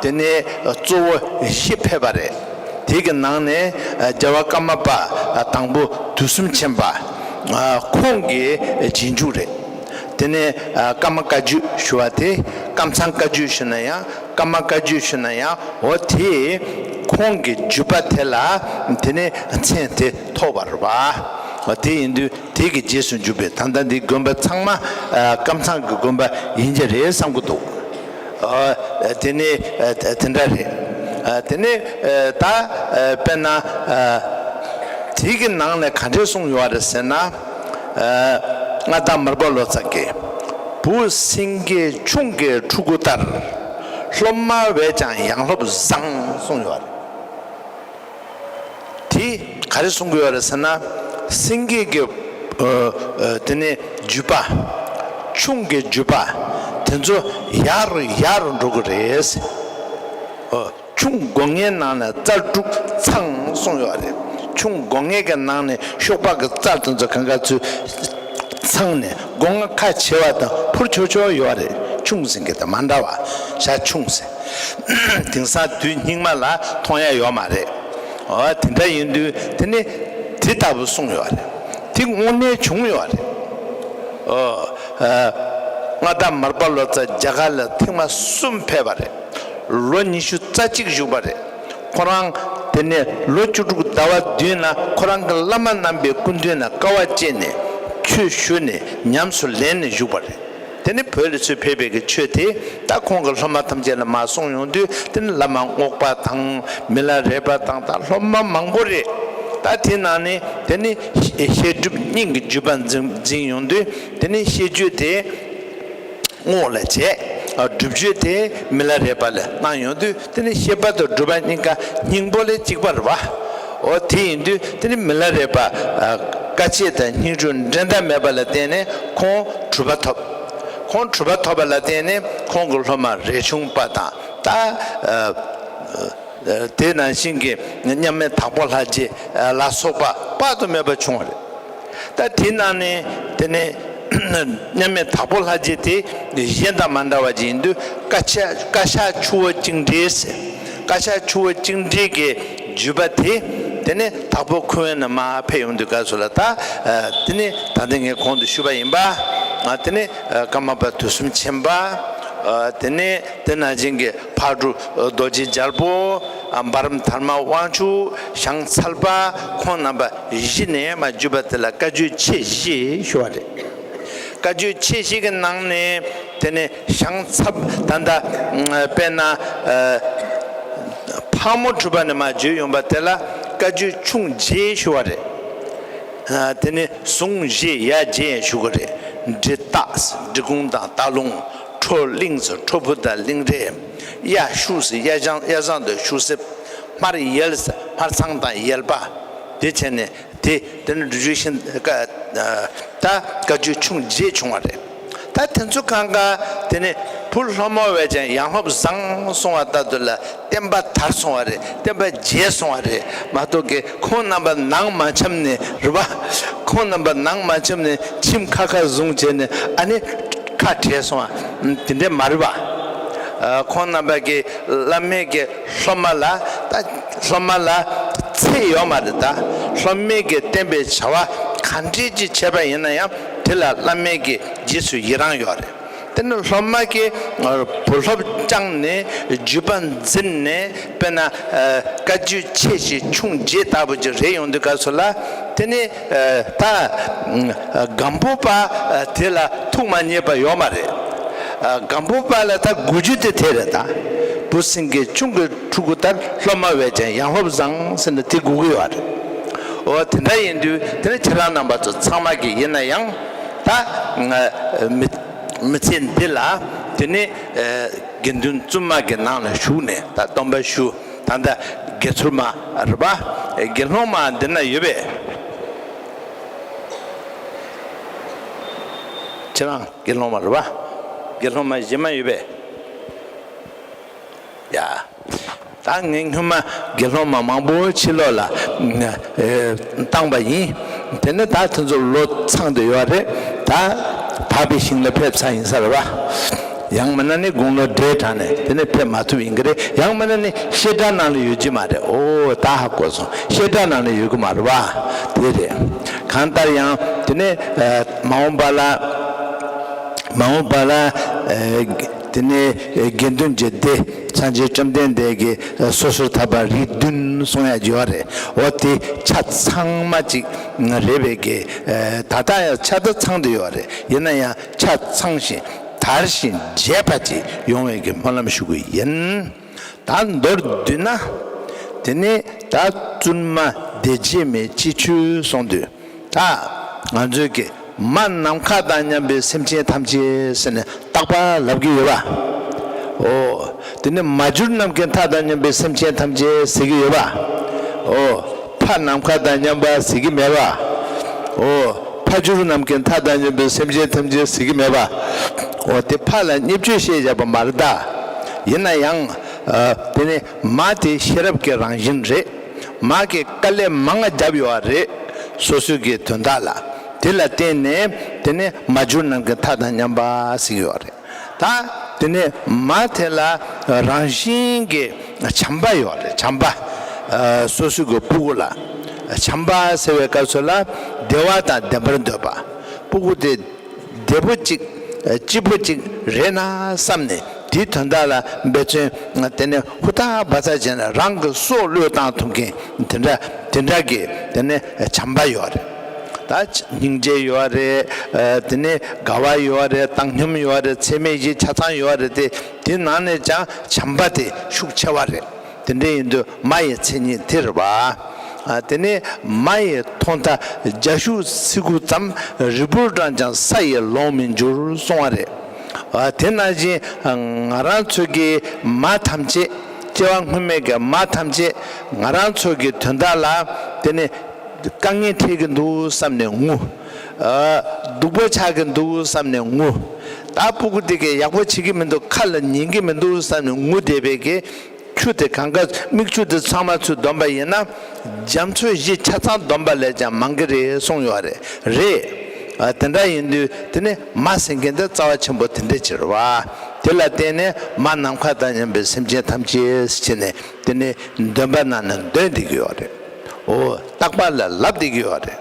དེ་ནས་གཙོ་བོ་བཞི་ཕེབས་པ་རེད། དེ་གི་ནང་ནས་ཨ་རྒྱལ་བ་ཀརྨ་པ་དང་པོ་དུས་གསུམ་མཁྱེན་པ། ཨ་ཁོང་གི་རྗེས་འཇུག་རེད། དེ་ནས་ཨ་ཀརྨ་བཀའ་བརྒྱུད་ཞུ་བ་དེ་ཀམ་ཚང་བཀའ་བརྒྱུད་ཞུ་ན་ཡང་། ཀརྨ་བཀའ་བརྒྱུད་ཞུ་ན་ཡང་འོ་དེ་ཁོང་གི་བརྒྱུད་པ་དེ་ལ་དེ་ནས་མཚན་དེ་ཐོགས་པ་རེད་པ། འོ་དེ་ཡིན་དུས་དེ་གི་རྗེས་སུ་འཇུག་པའི་ད་ལྟ་འདི་དགོན་པ་ཚང་མ་ཨ་ཀམ་ཚང་གི་དགོན་པ་ཡིན་གྱི་རེད་བསམ་གྱི་འདུག་ཨ་དེ་ནས་ཨ་དེ་འདྲ་རེད། ཨ་དེ་ནས་ཨ་ད་ཨ་དཔེར་ན་ཨ་དེ་གི་ནང་ནས་ག་འདྲས་གསུངས་ཡོད་རེད་ཟེར་ན། ཨ་མངའ་བདག་མར་པ་ལོ་ཙཱ་གིས་བུ་སེང་གེ་ཁྱུང་གི་ཕྲུ་གུ་ལྟར། སློབ་མ་བས་ཀྱང་ཡང་སློབ་བཟང་གསུངས་ཡོད་རེད། དེ་ག་རེ་གསུང་གི་ཡོད་རེད་ཟེར་ན། སེང་གེ་གི་ཨ་ཨ་དེ་ནས་རྒྱུད་པ། ཁྱུང་གི་རྒྱུད་པ། དེ་ཚོ་ཡག་རུ་ཡག་རུ་འགྲོ་གི་རེད། ཨ་ཁྱུང་སྒོ་ལྔའི་ནང་ནས་རྩལ་སྤྲུགས་ཚང་གསུངས་ཡོད་རེད། ཁྱུང་སྒོ་ལྔའི་གི་ནང་ནས་གཤོག་པ་གི་རྩལ་དེ་ཚོ་གང་ག་ཚོད་ཚང་ནས་སྒོ་ང་ཁ་ཕྱེ་བ་དང་འཕུར་ཆོག་ཆོག་ཡོད་རེད། ཁྱུང་ཟེར་མཁན་དང་མ་འདྲ་བ། ཞྭ་ཁྱུང་ཟེར། དེང་སང་དུས་སྙིགས་མ་ལ་མཐོང་ཡ་ཡོད་མ་རེད། འོ་དེ་འདྲ་ཡིན་དུས་དེ་ནི་དེ་ལྟ་བུ་གསུངས་ཡོད་རེད། དེ་དངོས་གནས་བྱུང་ཡོད་རེད། འོ་ཨ་མངའ་བདག་མར་པ་ལོ་ཙཱ་རྒྱ་གར་ལ་ཐེངས་མ་གསུམ་ཕེབས་པ་རེད། ལོ་ཉི་ཤུ་རྩ་གཅིག་བཞུགས་པ་རེད། ཁོ་རང་དེ་ནས་ལོ་བཅུ་དྲུག་ཟླ་བ་བདུན་ལ་ཁོ་རང་གི་བླ་མ་རྣམ་པའི་སྐུ་མདུན་ལ་དཀའ་བ་སྤྱད་ནས་ཆོས་ཞུས་ནས་ཉམས་སུ་ལེན་ནས་བཞུགས་པ་རེད། དེ་ནས་བོད་ལ་ཚུར་ཕེབས་པའི་གི་ཆོས་དེ་ད་ཁོང་གི་སློབ་མ་ཐམས་ཅད་ལ་མར་གསུངས་ཡོང་དུས། དེ་ནས་བླ་མ་རྔོག་པ་དང་མི་ལ་རས་པ་དང་ད་སློབ་མ་མང་པོ་རེད། ད་དེ་ནང་ནས་དེ་ནས་བཤད་སྒྲུབ་གཉིས་ཀྱི་བརྒྱུད་པ་འཛིན་འཛིན་ཡོང་དུས། དེ་ནས་བཤད་རྒྱུད་དེ་རྔོག་ལ་བྱས། ཨ་སྒྲུབ་བརྒྱུད་དེ་མི་ལ་རས་པ་ལ་གནང་ཡོང་དུས། དེ་ནས་བཤད་པ་དང་སྒྲུབ་པ་གཉིས་ཀ་སྙིང་པོ་ལ་གཅིག་པ་རེད་པ། འོ་དེ་ཡིན་དུས་དེ་ནས་མི་ལ་རས་པ་ཨ་དཀའ་སྤྱད་དང་སྙིང་རུས་འགྲན་ཟླ་མེད་པ་ལ་བརྟེན་ནས་ཁོང་གྲུབ་པ་ཐོབ། ཁོང་གྲུབ་པ་ཐོབ་པ་ལ་བརྟེན་ནས་ཁོང་གི་སློབ་མ་རས་ཆུང་པ་དང་ད་ཨ་དེ་ནང་བཞིན་གྱི་མཉམ་མེད་དྭགས་པོ་ལྷ་རྗེ་ལ་སོགས་པ་དཔག་ཏུ་མེད་པ་བྱུང་བ་རེད། ད་དེ་ནང་ནས་དེ་ནས་མཉམ་མེད་དྭགས་པོ་ལྷ་རྗེ་དེ་གཞན་དང་མ་འདྲ་བ་ཅིག་ཡིན་དུས། བཀའ་ཤག་བཀའ་ཤག་ཆུ་བོ་གཅིག་འདྲེས་ཟེར། བཀའ་ཤག་ཆུ་བོ་གཅིག་འདྲེས་ཀྱི་བརྒྱུད་པ་དེ་དེ་ནས་དྭགས་པོ་ཁུ་དབོན་ནས་མར་ཕེབས་ཡོང་དུས་སྐབས་སུ་ལ། ད་ཨ་དེ་ནས་ད་ལྟ་ངས་གོང་དུ་ཞུས་པ་ཡིན་པ། ཨ་དེ་ནས་ཨ་ཀརྨ་པ་དུས་གསུམ་མཁྱེན་པ། ཨ་དེ་ནས་དེ་ནང་བཞིན་གྱི་ཕག་གྲུ་རྡོ་རྗེ་རྒྱལ་པོ། ཨ་འབའ་རམ་དྷརྨ་དབང་ཕྱུག། ཞང་ཚལ་པ། ཁོང་རྣམ་པ་བཞི་ནས་མར་བརྒྱུད་པ་དེ་ལ་བཀའ་བརྒྱུད་ཆེ་བཞི་ཞུ་བ་རེད། བཀའ་བརྒྱུད་ཆེ་བཞི་གི་ནང་ནས་དེ་ནས་ཞང་ཚལ་པ། ད་ལྟ་དཔེར་ན་ཨ་ཕག་མོ་གྲུ་པ་ནས་མར་བརྒྱུད་ཡོང་བ་དེ་ལ་བཀའ་བརྒྱུད་ཆུང་བརྒྱད་ཞུ་བ་རེད། ཨ་དེ་ནས་ཟུང་བཞི་ཡ་བརྒྱད་ཞུ་གི་རེད། འབྲི་སྟག་འབྲི་གུང་དང་སྟག་ལུང་། ཁྲོ་གླིང་ཟེར་ཁྲོ་ཕུ་དང་གླིང་རས། གཡའ་ཤུག་ཟེར་གཡའ་བྱང་གཡའ་བྱང་དང་ཤུག་གསེབ། སྨར་ཡལ་ཟེར་སྨར་ཚང་དང་ཡལ་པ། དེ་བྱས་ནས་དེ་དེ་ནི་འབྲི་ཆུ་ཤིང་ཀ་ད་བཀའ་བརྒྱུད་ཆུང་བརྒྱད་བྱུང་བ་རེད། ད་དེ་ཚོ་གང་ག་དེ་ནི་བུ་སློབ་མ་བས་ཀྱང་ཡང་སློབ་བཟང་སོང་བ་ལྟར་དུ་ལ་བསྟན་པ་དར་སོང་བ་རེད། བསྟན་པ་རྒྱས་སོང་བ་རེད་མ་གཏོགས་ཀྱི་ཁོང་རྣམ་པ་ནང་མ་འཁྱམས་ནས་རེད་པ། ཁོང་རྣམ་པ་ནང་མ་འཁྱམས་ནས་ཁྱིམ་ཁ་ཁ་བཟུང་བྱས་ནས་ཨ་ནི་ཁ་བྲལ་སོང་བ་དེ་འདྲས་མ་རེད་པ། ཨ་ཁོང་རྣམ་པ་གི་བླ་མའི་གི་སློབ་མ་ལ་ད་སློབ་མ་ལ་ཚད་ཡོད་མ་རེད། ད་སློབ་མའི་གི་བསྟན་པའི་བྱ་བ་ག་འདྲས་ཅིག་བྱས་པ་ཡིན་ན་ཡང་དེ་ལ་བླ་མའི་གི་རྗེས་སུ་ཡི་རང་ཡོད་རེད། དེ་ནི་སློབ་མ་གིས་བུ་སློབ་བསྐྱངས་ནས་བརྒྱུད་པ་འཛིན་ནས་དཔེར་ན་བཀའ་བརྒྱུད་ཆེ་ཞིང་ཆུང་བརྒྱད་ལྟ་བུ་ཅིག་རེད་ཡོང་དུས་སྐབས་སུ་ལ་དེ་ནི་ད་སྒམ་པོ་པ་དེ་ལ་ཐུགས་མ་མཉེས་པ་ཡོད་མ་རེད། སྒམ་པོ་པ་ལ་ད་དགོས་རྒྱུ་དེ་དེ་རེད། ད་བུ་སེང་གེ་ཆུང་གི་ཕྲུ་གུ་ལྟར་སློབ་མ་བས་ཀྱང་ཡང་སློབ་བཟང་ཟེར་ནས་དེ་དགོས་ཀྱི་ཡོད་རེད། འོ་དེ་འདྲ་ཡིན་དུས་དེ་ནི་ཁྱེད་རང་རྣམ་པ་ཚོ་ཚང་མ་གི་ཡིན་ན་ཡང་ད་མི་མི་ཚེ་འདི་ལ་དེ་ནི་དགེ་འདུན་བཙུན་མ་གི་ནང་ལ་ཞུགས་ནས་ད་སྡོམ་པ་ཞུ། ད་ལྟ་དགེ་ཚུལ་མ་རེད་པ། དགེ་སློང་མ་འདི་ན་ཡོད་པས། ཁྱེད་རང་དགེ་སློང་མ་རེད་པ། དགེ་སློང་མ་གཞན་མ་ཡོད་པས། ཡ། ད་ངས་སྔོན་མ་དགེ་སློང་མ་མང་པོ་ཕྱི་ལོགས་ལ་ཨ་བཏང་པ་ཡིན། དེ་ནས་ད་དེ་ཚོ་ལོ་ཚང་དུ་ཡོད་རེད། ད་དག་པའི་ཞིང་ལ་ཕེབས་ཚར་ཡིན་ས་རེད་པ། ཡང་མིན་ན་ནི་དགུང་ལོ་བགྲེས་དྲགས་ནས་དེ་ནས་ཕེབས་མ་ཐུབ་ཡིན་གྱི་རེད། ཡང་མིན་ན་ནི་བཤད་གྲྭ་ནང་ལ་ཡོད་ཀྱི་མ་རེད། ཨོ་ད་ཧ་གོ་སོང་། བཤད་གྲྭ་ནང་ལ་ཡོད་ཀྱི་མ་རེད་པ། དེ་རེད། གང་ལྟར་ཡང་དེ་ནས་ཨ་མ་འོངས་པ་ལ་མ་འོངས་པ་ལ་ཨ་དེ་ནས་དགེ་འདུན་གྱི་སྡེ་སངས་རྒྱས་བཅོམ་ལྡན་འདས་ཀྱིས་སོ་སོར་ཐར་པ་རིགས་བདུན་གསུང་ཡ་ཡོད་རེད། འོ་དེ་ཆ་ཚང་མ་ཅིག་རེད་པས་ཀྱི་ད་ལྟ་ཡང་ཆ་ད་ཚང་དུ་ཡོད་རེད། ཡིན་ན་ཡང་ཆ་ཚང་ཞིང་དར་ཞིང་རྒྱས་པ་ཅིག་ཡོང་བའི་གི་སྨོན་ལམ་ཞུ་གི་ཡིན། ད་མདོར་བསྡུས་ན་དེ་ནས་ད་བཙུན་མ་སྡེ་བརྒྱད་མའི་སྤྱི་ཆོས་གསུང་དུས། ད་ང་ཚོས་ཀྱི་མ་ནམ་མཁའ་དང་མཉམ་པའི་སེམས་ཅན་ཐམས་ཅད་ཟེར་ནས་རྟག་པར་ལབ་ཀྱི་ཡོད་པ། འོ། དེ་ནས་མ་གྱུར་ནམ་མཁའི་མཐའ་དང་མཉམ་པའི་སེམས་ཅན་ཐམས་ཅད་ཟེར་གྱི་ཡོད་པ། འོ། ཕ་ནམ་མཁའ་དང་མཉམ་པ་ཟེར་གྱི་མེད་པ། འོ། ཕ་གྱུར་ནམ་མཁའི་མཐའ་དང་མཉམ་པའི་སེམས་ཅན་ཐམས་ཅད་ཟེར་གྱི་མེད་པ། འོ་དེ་ཕ་ལ་བརྙས་བཅོས་བཤད་བཞག་པ་མ་རེད་ད། ཡིན་ན་ཡང་། ཨ། དེ་ནས་མ་དེ་ཤེས་རབ་ཀྱི་རང་བཞིན་རེད། མ་གིས་དཀའ་ལས་མང་ང་བརྒྱབ་ཡོད་རེད། སོ་སོའི་གི་དོན་དག་ལ། དེ་ལ་བརྟེན་ནས་དེ་ནས་མ་གྱུར་ནམ་མཁའི་མཐའ་དང་མཉམ་པ་ཟེར་གྱི་ཡོད་རེད། ད་དེ་ནས་མ་དེ་ལ་རང་བཞིན་གྱི་བྱམས་པ་ཡོད་རེད། བྱམས་པ། ཨ། སོ་སོའི་གི་སྤུ་གུ་ལ་བྱམས་པ་ཟེར་བའི་སྐབས་སུ་ལ་བདེ་བ་དང་ལྡན་པར་འདོད་པ། སྤུ་གུ་དེ་བདེ་པོ་གཅིག་སྐྱིད་པོ་གཅིག་རེད་ན་བསམ་ནས་དེའི་དོན་དག་ལ་འབད་བརྩོན་དེ་ནས་ཧུར་ཐག་འབད་ཐག་བྱས་ནས་རང་གི་སྲོག་བློས་བཏང་ཐུབ་མཁན་དེ་འདྲ་དེ་འདྲ་གི་དེ་ནས་བྱམས་པ་ཡོད་རེད། ད་སྙིང་རྗེ་ཡོད་རེད། དེ་ནས་དགའ་བ་ཡོད་རེད། བཏང་སྙོམས་ཡོད་རེད། ཚད་མེད་བཞི་ཆ་ཚང་ཡོད་རེད་དེ། དེ་ནང་ནས་ཀྱང་བྱམས་པ་དེ་ཤུགས་ཆེ་བ་རེད། དེ་འདྲ་ཡིན་དུས་མ་ཡི་མཚན་ཉིད་དེ་རེད་པ། ཨ། དེ་ནས་མ་ཡི་མཐོང་མཐའ་རྒྱ་ཤུག་སེ་གོལ་ཙམ། རིལ་བུར་བགྲངས་ཀྱང་ས་ཡི་ལོང་མི་འགྱུར་གསུང་བ་རེད། ཨ། དེ་ནང་བཞིན་ང་རང་ཚོ་གི་མ་ཐམས་ཅད་སྐྱེ་བ་སྔོན་མའི་གི་མ་ཐམས་ཅད་ང་རང་ཚོ་གི་དོན་དག་ལ་དེ་ནས་དཀའ་ངལ་འཕྲད་ཀྱི་འདུག་བསམ་ནས་ངུ། ཨ། སྡུག་པོ་ཆགས་ཀྱི་འདུག་བསམ་ནས་ངུ། ད་སྤུ་གུ་དེ་གས་ཡག་པོ་བྱེད་ཀྱི་མི་འདུག་ཁ་ལ་ཉན་གྱི་མི་འདུག་བསམ་ནས་ངུ་བསྡད་པའི་གི་ཆུ་དེ་གང་ག་མིག་ཆུ་དེ་ཚང་མ་ཚུར་བསྡོམས་པ་ཡིན་ན་རྒྱ་མཚོ་བཞི་ཆ་ཚང་བསྡོམས་པ་ལས་ཀྱང་མང་གི་རེད་གསུངས་ཡོད་རེད། རེད། ཨ། དེ་འདྲ་ཡིན་དུས་དེ་ནི་མ་ཟེར་མཁན་དེ་རྩ་བ་ཆེན་པོ་དེ་འདྲ་ཅིག་རེད་པ། དེ་ལ་བརྟེན་ནས་མ་ནམ་མཁའ་དང་མཉམ་པའི་སེམས་ཅན་ཐམས་ཅད་ཟེར་ནས་དེ་ནི་འདོན་པ་ནང་ནས་འདོན་བསྡད་ཀྱི་ཡོད་རེད། འོ། རྟག་པ་ལ་ལབ་བསྡད་ཀྱི་ཡོད་རེད།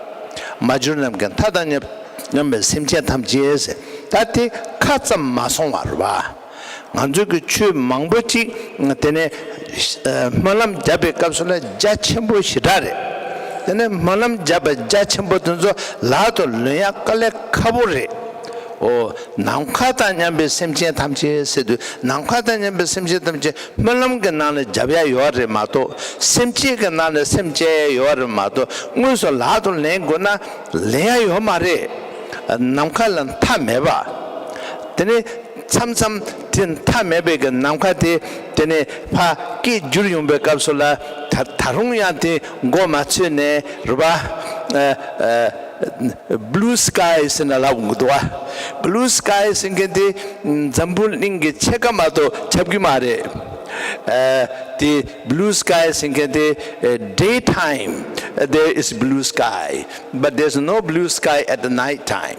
མ་གྱུར་ནམ་མཁའི་མཐའ་དང་མཉམ་པའི་སེམས་ཅན་ཐམས་ཅད་ཟེར། ད་དེ་ཁ་ཙམ་མ་སོང་བ་རེད་པ། ང་ཚོའི་གི་ཆོས་མང་པོ་ཅིག་དེ་ནས་ཨ་སྨོན་ལམ་བརྒྱབ་པའི་སྐབས་སུ་ལ་རྒྱ་ཆེན་པོ་ཞེ་དྲག་རེད། དེ་ནས་སྨོན་ལམ་བརྒྱབ་པ་རྒྱ་ཆེན་པོ་དེ་ཚོ་ལག་ཏུ་ལོན་ཡ་དཀའ་ལས་ཁག་པོ་རེད། འོ། ནམ་མཁའ་དང་མཉམ་པའི་སེམས་ཅན་ཐམས་ཅད་ཟེར་དུས་ནམ་མཁའ་དང་མཉམ་པའི་སེམས་ཅན་ཐམས་ཅད་སྨོན་ལམ་གྱི་ནང་ལ་བརྒྱབ་ཡ་ཡོད་རེད་མ་གཏོགས། སེམས་བསྐྱེད་ཀྱི་ནང་ལ་སེམས་བསྐྱེད་ཡ་ཡོད་རེད་མ་གཏོགས། དངོས་སུ་ལག་ཏུ་ལེན་དགོས་ན་ལེན་ཡ་ཡོད་མ་རེད། ནམ་མཁའ་ལ་མཐའ་མེད་པ། དེ་ནས་མཚམས་མཚམས་དེ་མཐའ་མེད་པའི་གི་ནམ་མཁའ་དེ་དེ་ནས་ཕར་སྐད་བསྒྱུར་ཡོང་པའི་སྐབས་སུ་ལ་ད་ད་རུང་ཡང་དེ་མགོ་མ་ཚོས་ནས་རེད་པ། ཨ་ཨ། Blue sky ཟེར་ནས་ལབ་འདུག་པ། Blue sky ཟེར་མཁན་དེ་འཛམ་བུ་གླིང་གི་ཕྱེད་ཀ་མ་གཏོགས་ཁྱབ་ཀྱི་མ་རེད། ཨ་དེ་blue sky ཟེར་མཁན་དེ་ཨ་daytime there is blue sky, but there's no blue sky at the night time.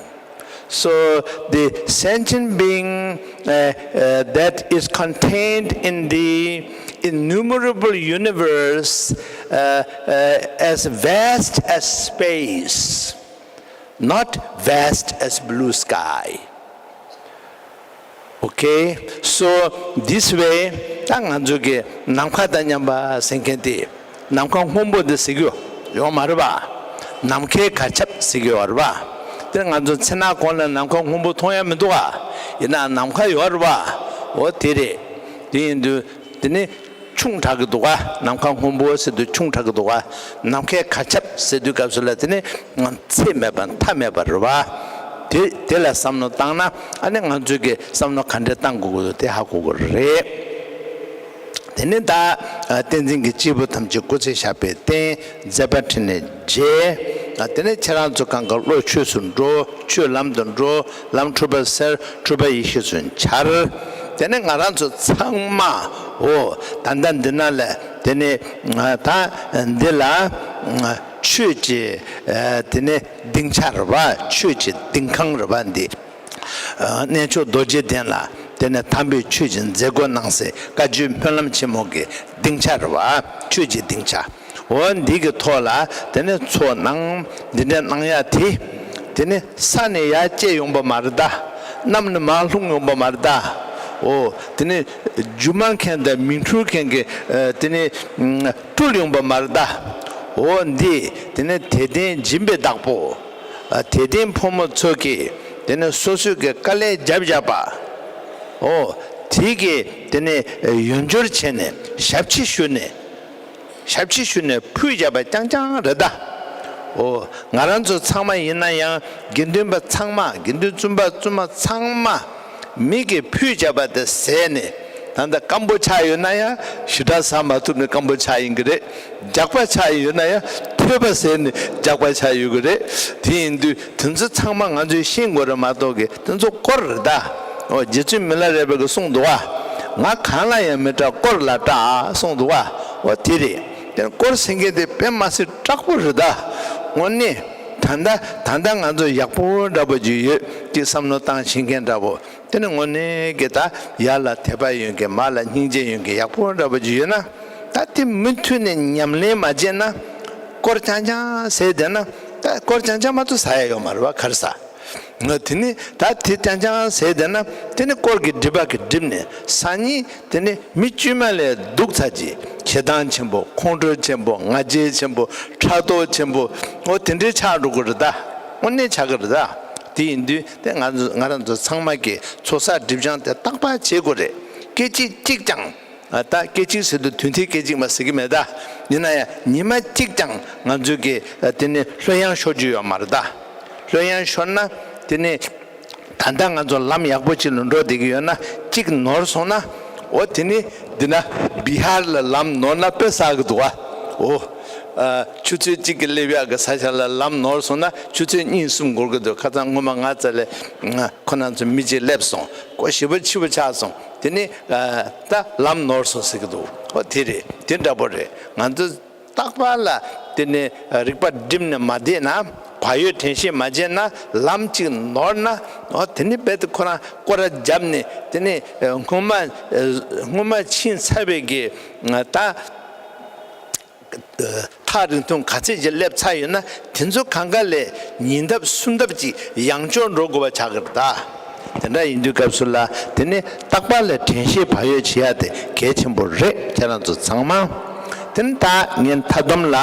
So the sentient being uh, uh, that is contained in the innumerable universe uh, uh, as vast as space, not vast as blue sky. Okay, so this way ད་ང་ཚོ་གི་ནམ་མཁའ་དང་མཉམ་པ་ཟེར་མཁན་དེ། ནམ་མཁའ་སྔོན་པོ་འདི་ཟེར་གྱི་ཡོད་མ་རེད་པ། ནམ་མཁའི་གར་ཁྱབ་ཟེར་གྱི་ཡོད་རེད་པ། དེ་ང་ཚོ་མཚན་ནག་གོང་ལ་ནམ་མཁའ་སྔོན་པོ་མཐོང་ཡ་མི་འདུག་ག་ཡིན་ན་ནམ་མཁའ་ཡོད་རེད་པ། འོ་དེ་རེད། དེ་ཡིན་དུས་དེ་ནི་ཆུང་དྲགས་ཀྱི་འདུག་ག་ནམ་མཁའ་སྔོན་པོ་ཟེར་དུས་ཆུང་དྲགས་ཀྱི་འདུག་ག་ནམ་མཁའི་གར་ཁྱབ་ཟེར་དུས་སྐབས་སུ་ལ་དེ་ནི་ཚད་མེད་པ་མཐའ་མེད་པ་རེད་པ། དེ་དེ་ལ་བསམ་བློ་བཏང་ན་ཨ་ནི་ང་ཚོས་ཀྱི་བསམ་བློ་ག་འདྲས་བཏང་དགོས་ཀྱི་འདུག་དེ་ཧ་གོ་གི་རེད། དེ་ནས་ད་བསྟན་འཛིན་གྱི་སྐྱེས་བུ་ཐམས་ཅད་སྐུ་ཚེ་ཞབས་པད་བརྟན། མཛད་པ་འཕྲིན་ལས་རྒྱས། དེ་ནས་ཁྱེད་རང་ཚོ་གང་ག་བློ་ཆོས་སུ་འགྲོ། ཆོས་ལམ་དུ་འགྲོ། ལམ་འཁྲུལ་པ་སེལ། འཁྲུལ་པ་ཡེ་ཤེས་སུ་འཆར། དེ་ནས་ང་རང་ཚོ་ཚང་མ་འོ་ད་ལྟ་འདི་ན་ལ་དེ་ནས་ད་འདི་ལ་ཆོས་ཀྱི་དེ་ནས་སྡིངས་ཆ་རེད་པ། ཆོས་ཀྱི་སྡིངས་ཁང་རེད་པ་འདི། གནས་མཆོག་རྡོ་རྗེ་གདན་ལ་དེ་ནས་དམ་པའི་ཆོས་ཀྱི་མཛད་སྒོ་གནང་སའི་བཀའ་བརྒྱུད་སྨོན་ལམ་ཆེན་མོ་གི་སྡིངས་ཆ་རེད་པ། ཆོས་ཀྱི་སྡིངས་ཆ། འོ་འདི་གི་ཐོག་ལ་དེ་ནས་ཚོགས་གནང་། འདི་འདྲ་གནང་ཡ་དེ། དེ་ནས་ས་ནས་ཡར་བཅད་ཡོང་པ་མ་རེད་ད། གནམ་ནས་མར་ལྷུང་ཡོང་པ་མ་རེད་ད། འོ་དེ་ནས་སྒྱུ་མ་མཁན་དང་མིང་འཁྲུལ་མཁན་གྱིས་དེ་ནས་སྤྲུལ་ཡོང་པ་མ་རེད་ད། འོ་འདི་དེ་ནས་དད་ལྡན་སྦྱིན་པའི་བདག་པོ། དད་ལྡན་ཕོ་མོ་ཚོ་གིས་དེ་ནས་སོ་སོའི་གི་དཀའ་ལས་བརྒྱབ་བཞག་པ། འོ་དེ་གི་དེ་ནས་ཡོན་སྦྱོར་བྱས་ནས་ཞབས་ཕྱི་ཞུས་ནས། ཞབས་ཕྱི་ཞུས་ནས་ཕུལ་བཞག་པ་རྐྱང་རྐྱང་རེད་ད། འོ་ང་རང་ཚོ་ཚང་མ་ཡིན་ན་ཡང་དགེ་འདུན་པ་ཚང་མ། དགེ་འདུན་བཙུན་པ་བཙུན་མ་ཚང་མ་མིག་གིས་ཕུལ་བཞག་པ་དེ་ཟད་ནས། ད་ལྟ་སྐམ་པོ་ཆགས་ཡོད་ན་ཡང་ཞེ་དྲག་ཟ་མ་ཐུབ་ནས་སྐམ་པོ་ཆགས་ཡིན་གྱི་རེད། རྒྱགས་པ་ཆགས་ཡོད་ན་ཡང་ཐོད་པ་ཟད་ནས་རྒྱགས་པ་ཆགས་ཡོད་ཀྱི་རེད། དེ་ཡིན་དུས་དེ་ཚོ་ཚང་མ་ང་ཚོས་ཤེས་དགོས་རེད་མ་གཏོགས་གི་དེ་ཚོ་སྐོར་རེད་ད། འོ་རྗེ་བཙུན་མི་ལ་རས་པ་གིས་གསུངས་འདུག་བ། ང་གང་ལ་ཡང་མི་སྐྲག། དཀོར་ལ་སྐྲག་གསུངས་འདུག་བ། འོ་དེ་རེད། དེ་དཀོར་ཟེར་མཁན་དེ་དཔེ་མ་སྲིད་དྲག་པོ་རེད་ད། དངོས་གནས་ད་ལྟ་ད་ལྟ་ང་ཚོ་ཡག་པོ་འདྲ་པོ་ཅིག་ཡོད་ཅེས་བསམ་བློ་བཏང་ཤེས་མཁན་འདྲ་པོ། དེ་ནི་དངོས་གནས་ཀྱི་ད་ཡར་ལ་དད་པ་ཡོད་མཁན། མར་ལ་སྙིང་རྗེ་ཡོད་མཁན་ཡག་པོ་འདྲ་པོ་ཅིག་ཡོད་ན། ད་དེ་མུ་མཐུད་ནས་ཉམས་ལེན་མ་བྱས་ན། དཀོར་རྐྱང་རྐྱང་ཟས་བསྡད་ན། ད་དཀོར་རྐྱང་རྐྱང་མ་གཏོགས་ཟ་ཡ་ཡོད་མ་རེད་བ། ག་རེ་ཟ། ང་དེ་ནི་ད་དེ་རྐྱང་རྐྱང་ཟས་བསྡད་ན། དེ་ནི་དཀོར་གྱི་སྒྲིབ་པ་གིས་བསྒྲིབས་ནས་སང་ཉིན་དེ་ནི་མི་དཀྱུས་མ་ལས་སྡུག་ཚ་གི་ཞེ་སྡང་ཆེན་པོ། ཁོང་ཁྲོ་ཆེན་པོ། ང་རྒྱལ་ཆེན་པོ། ཕྲག་དོག་ཆེན་པོ། འོ་དེ་འདྲའི་ཆགས་འགྲོ་གི་རེད་ད། དངོས་གནས་ཆགས་ཀྱི་རེད་ད། དེ་ཡིན་དུས་དེ་ང་ང་རང་ཚོ་ཚང་མ་གིས་ཚོགས་བསགས་སྒྲིབ་སྦྱང་དེ་རྟག་པར་བྱེད་དགོས་རེད། སྐད་ཅིག་གཅིག་ཀྱང་། ཨ་ད་སྐད་ཅིག་ཟེར་དུས་དུས་མཐའི་སྐད་ཅིག་མ་ཟེར་གྱི་མེད་ད། ཡིན་ན་ཡང་ཉི་མ་གཅིག་ཀྱང་ང་ཚོས་ཀྱི་ཨ་དེ་ནི་ལྷོད་ཡངས་ཤོར་རྒྱུ་ཡོད་མ་རེད་ད། ལྷོད་ཡངས་ཤོར་ན་དེ་ནི་ད་ལྟ་ང་ཚོ་ལམ་ཡག་པོ་ཅིག་ལ་འགྲོ་བསྡད་ཀྱི་ཡོད་ན། གཅིག་ནོར་སོང་ན། འོ་དེ་ནི་འདི་ན་བི་ཧར་ལ་ལམ་ནོར་ན་དཔེ་བསགས་ཀྱི་འདུག་བ། འོ། ཨ་ཆུ་ཚོད་གཅིག་གི་སླེབས་ཡག་གི་ས་ཆ་ལ་ལམ་ནོར་སོང་ན་ཆུ་ཚོད་གཉིས་གསུམ་འགོར་གྱི་འདུག་ཁ་སང་སྔོན་མ་ང་རྩ་ལས་ཁོ་རང་ཚོ་མི་གཅིག་སླེབས་སོང་། ཁོ་ཞེ་པོ་འཆི་བ་ཆགས་སོང་། དེ་ནི་ཨ་ད་ལམ་ནོར་སོང་ཟེར་གྱི་འདུག་འོ་དེ་རེད། དེ་འདྲ་པོ་རེད། ང་ཚོ་རྟག་པར་ལ་དེ་ནི་རིག་པ་བསྒྲིམས་ནས་མ་བསྡད་ན། བག་ཡོད་དྲན་ཤེས་མ་བྱས་ན། ལམ་གཅིག་ནོར་ན། འོ་དེ་ནི་རྦད་དེ་ཁོ་རང་སྐོར་ར་བརྒྱབ་ནས་དེ་ནི་སྔོན་མ་སྔོན་མ་ཕྱིན་ཚར་བའི་གི་ད། ཐག་རིང་ཐུང་ག་ཚད་ཅིག་སླེབས་ཚར་ཡོད་ན། དེ་ཚོ་གང་ག་ལས་ཉིས་ལྡབ་སུམ་ལྡབ་ཅིག་ཡང་བསྐྱར་འགྲོ་དགོས་པ་ཆགས་ཀྱི་རེད་ད། དེ་འདྲ་ཡིན་དུས་སྐབས་སུ་ལ་དེ་ནི་རྟག་པར་ལ་དྲན་ཤེས་བག་ཡོད་བྱེད་ཡ་དེ་གལ་ཆེན་པོ་རེད། ཁྱེད་རང་ཚོ་ཚང་མ། དེ་ནི་ད་ངས་མཐའ་སྡོམ་ལ་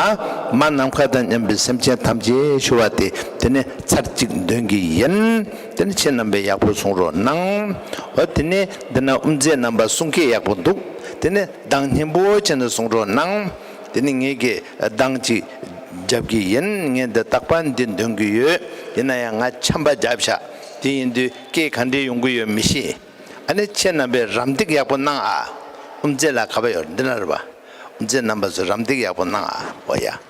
མ་ནམ་མཁའ་དང་མཉམ་པའི་སེམས་ཅན་ཐམས་ཅད་ཞུ་བ་དེ་དེ་ནི་ཚར་གཅིག་འདོན་གྱི་ཡིན། དེ་ནི་ཁྱེད་རྣམ་པས་ཡག་པོ་གསུང་རོགས་གནང་། འོ་དེ་ནི་འདི་ན་དབུ་མཛད་རྣམ་པ་གསུང་སྐད་ཡག་པོ་འདུག་དེ་ནི་གདངས་སྙན་པོ་བྱས་ནས་གསུང་རོགས་གནང་། དེ་ནི་ངེད་ཀྱིས་གདངས་ཅིག་ རྒྱབ་ཀྱི་ཡིན། ངས་འདི་རྟག་པར་འདི་འདོན་གྱི་ཡོད། ཡིན་ན་ཡང་ང་ཆམ་པ་བརྒྱབ་ཤག་དེ་ཡིན་དུས་སྐད་ག་འདྲས་ཡོང་གི་ཡོད་མི་ཤེས། ཨ་ནི་ཁྱེད་རྣམ་པས་རམ་འདེགས་ཡག་པོ་གནང་ཨ། དབུ་མཛད་ལགས་ག་པར་ཡོད། འདི་ན་རེད་པ། དབུ་མཛད་རྣམ་པ་ཚོས་རམ་འདེགས་ཡག་པོ་གནང་ཨ། འོ་ཡ།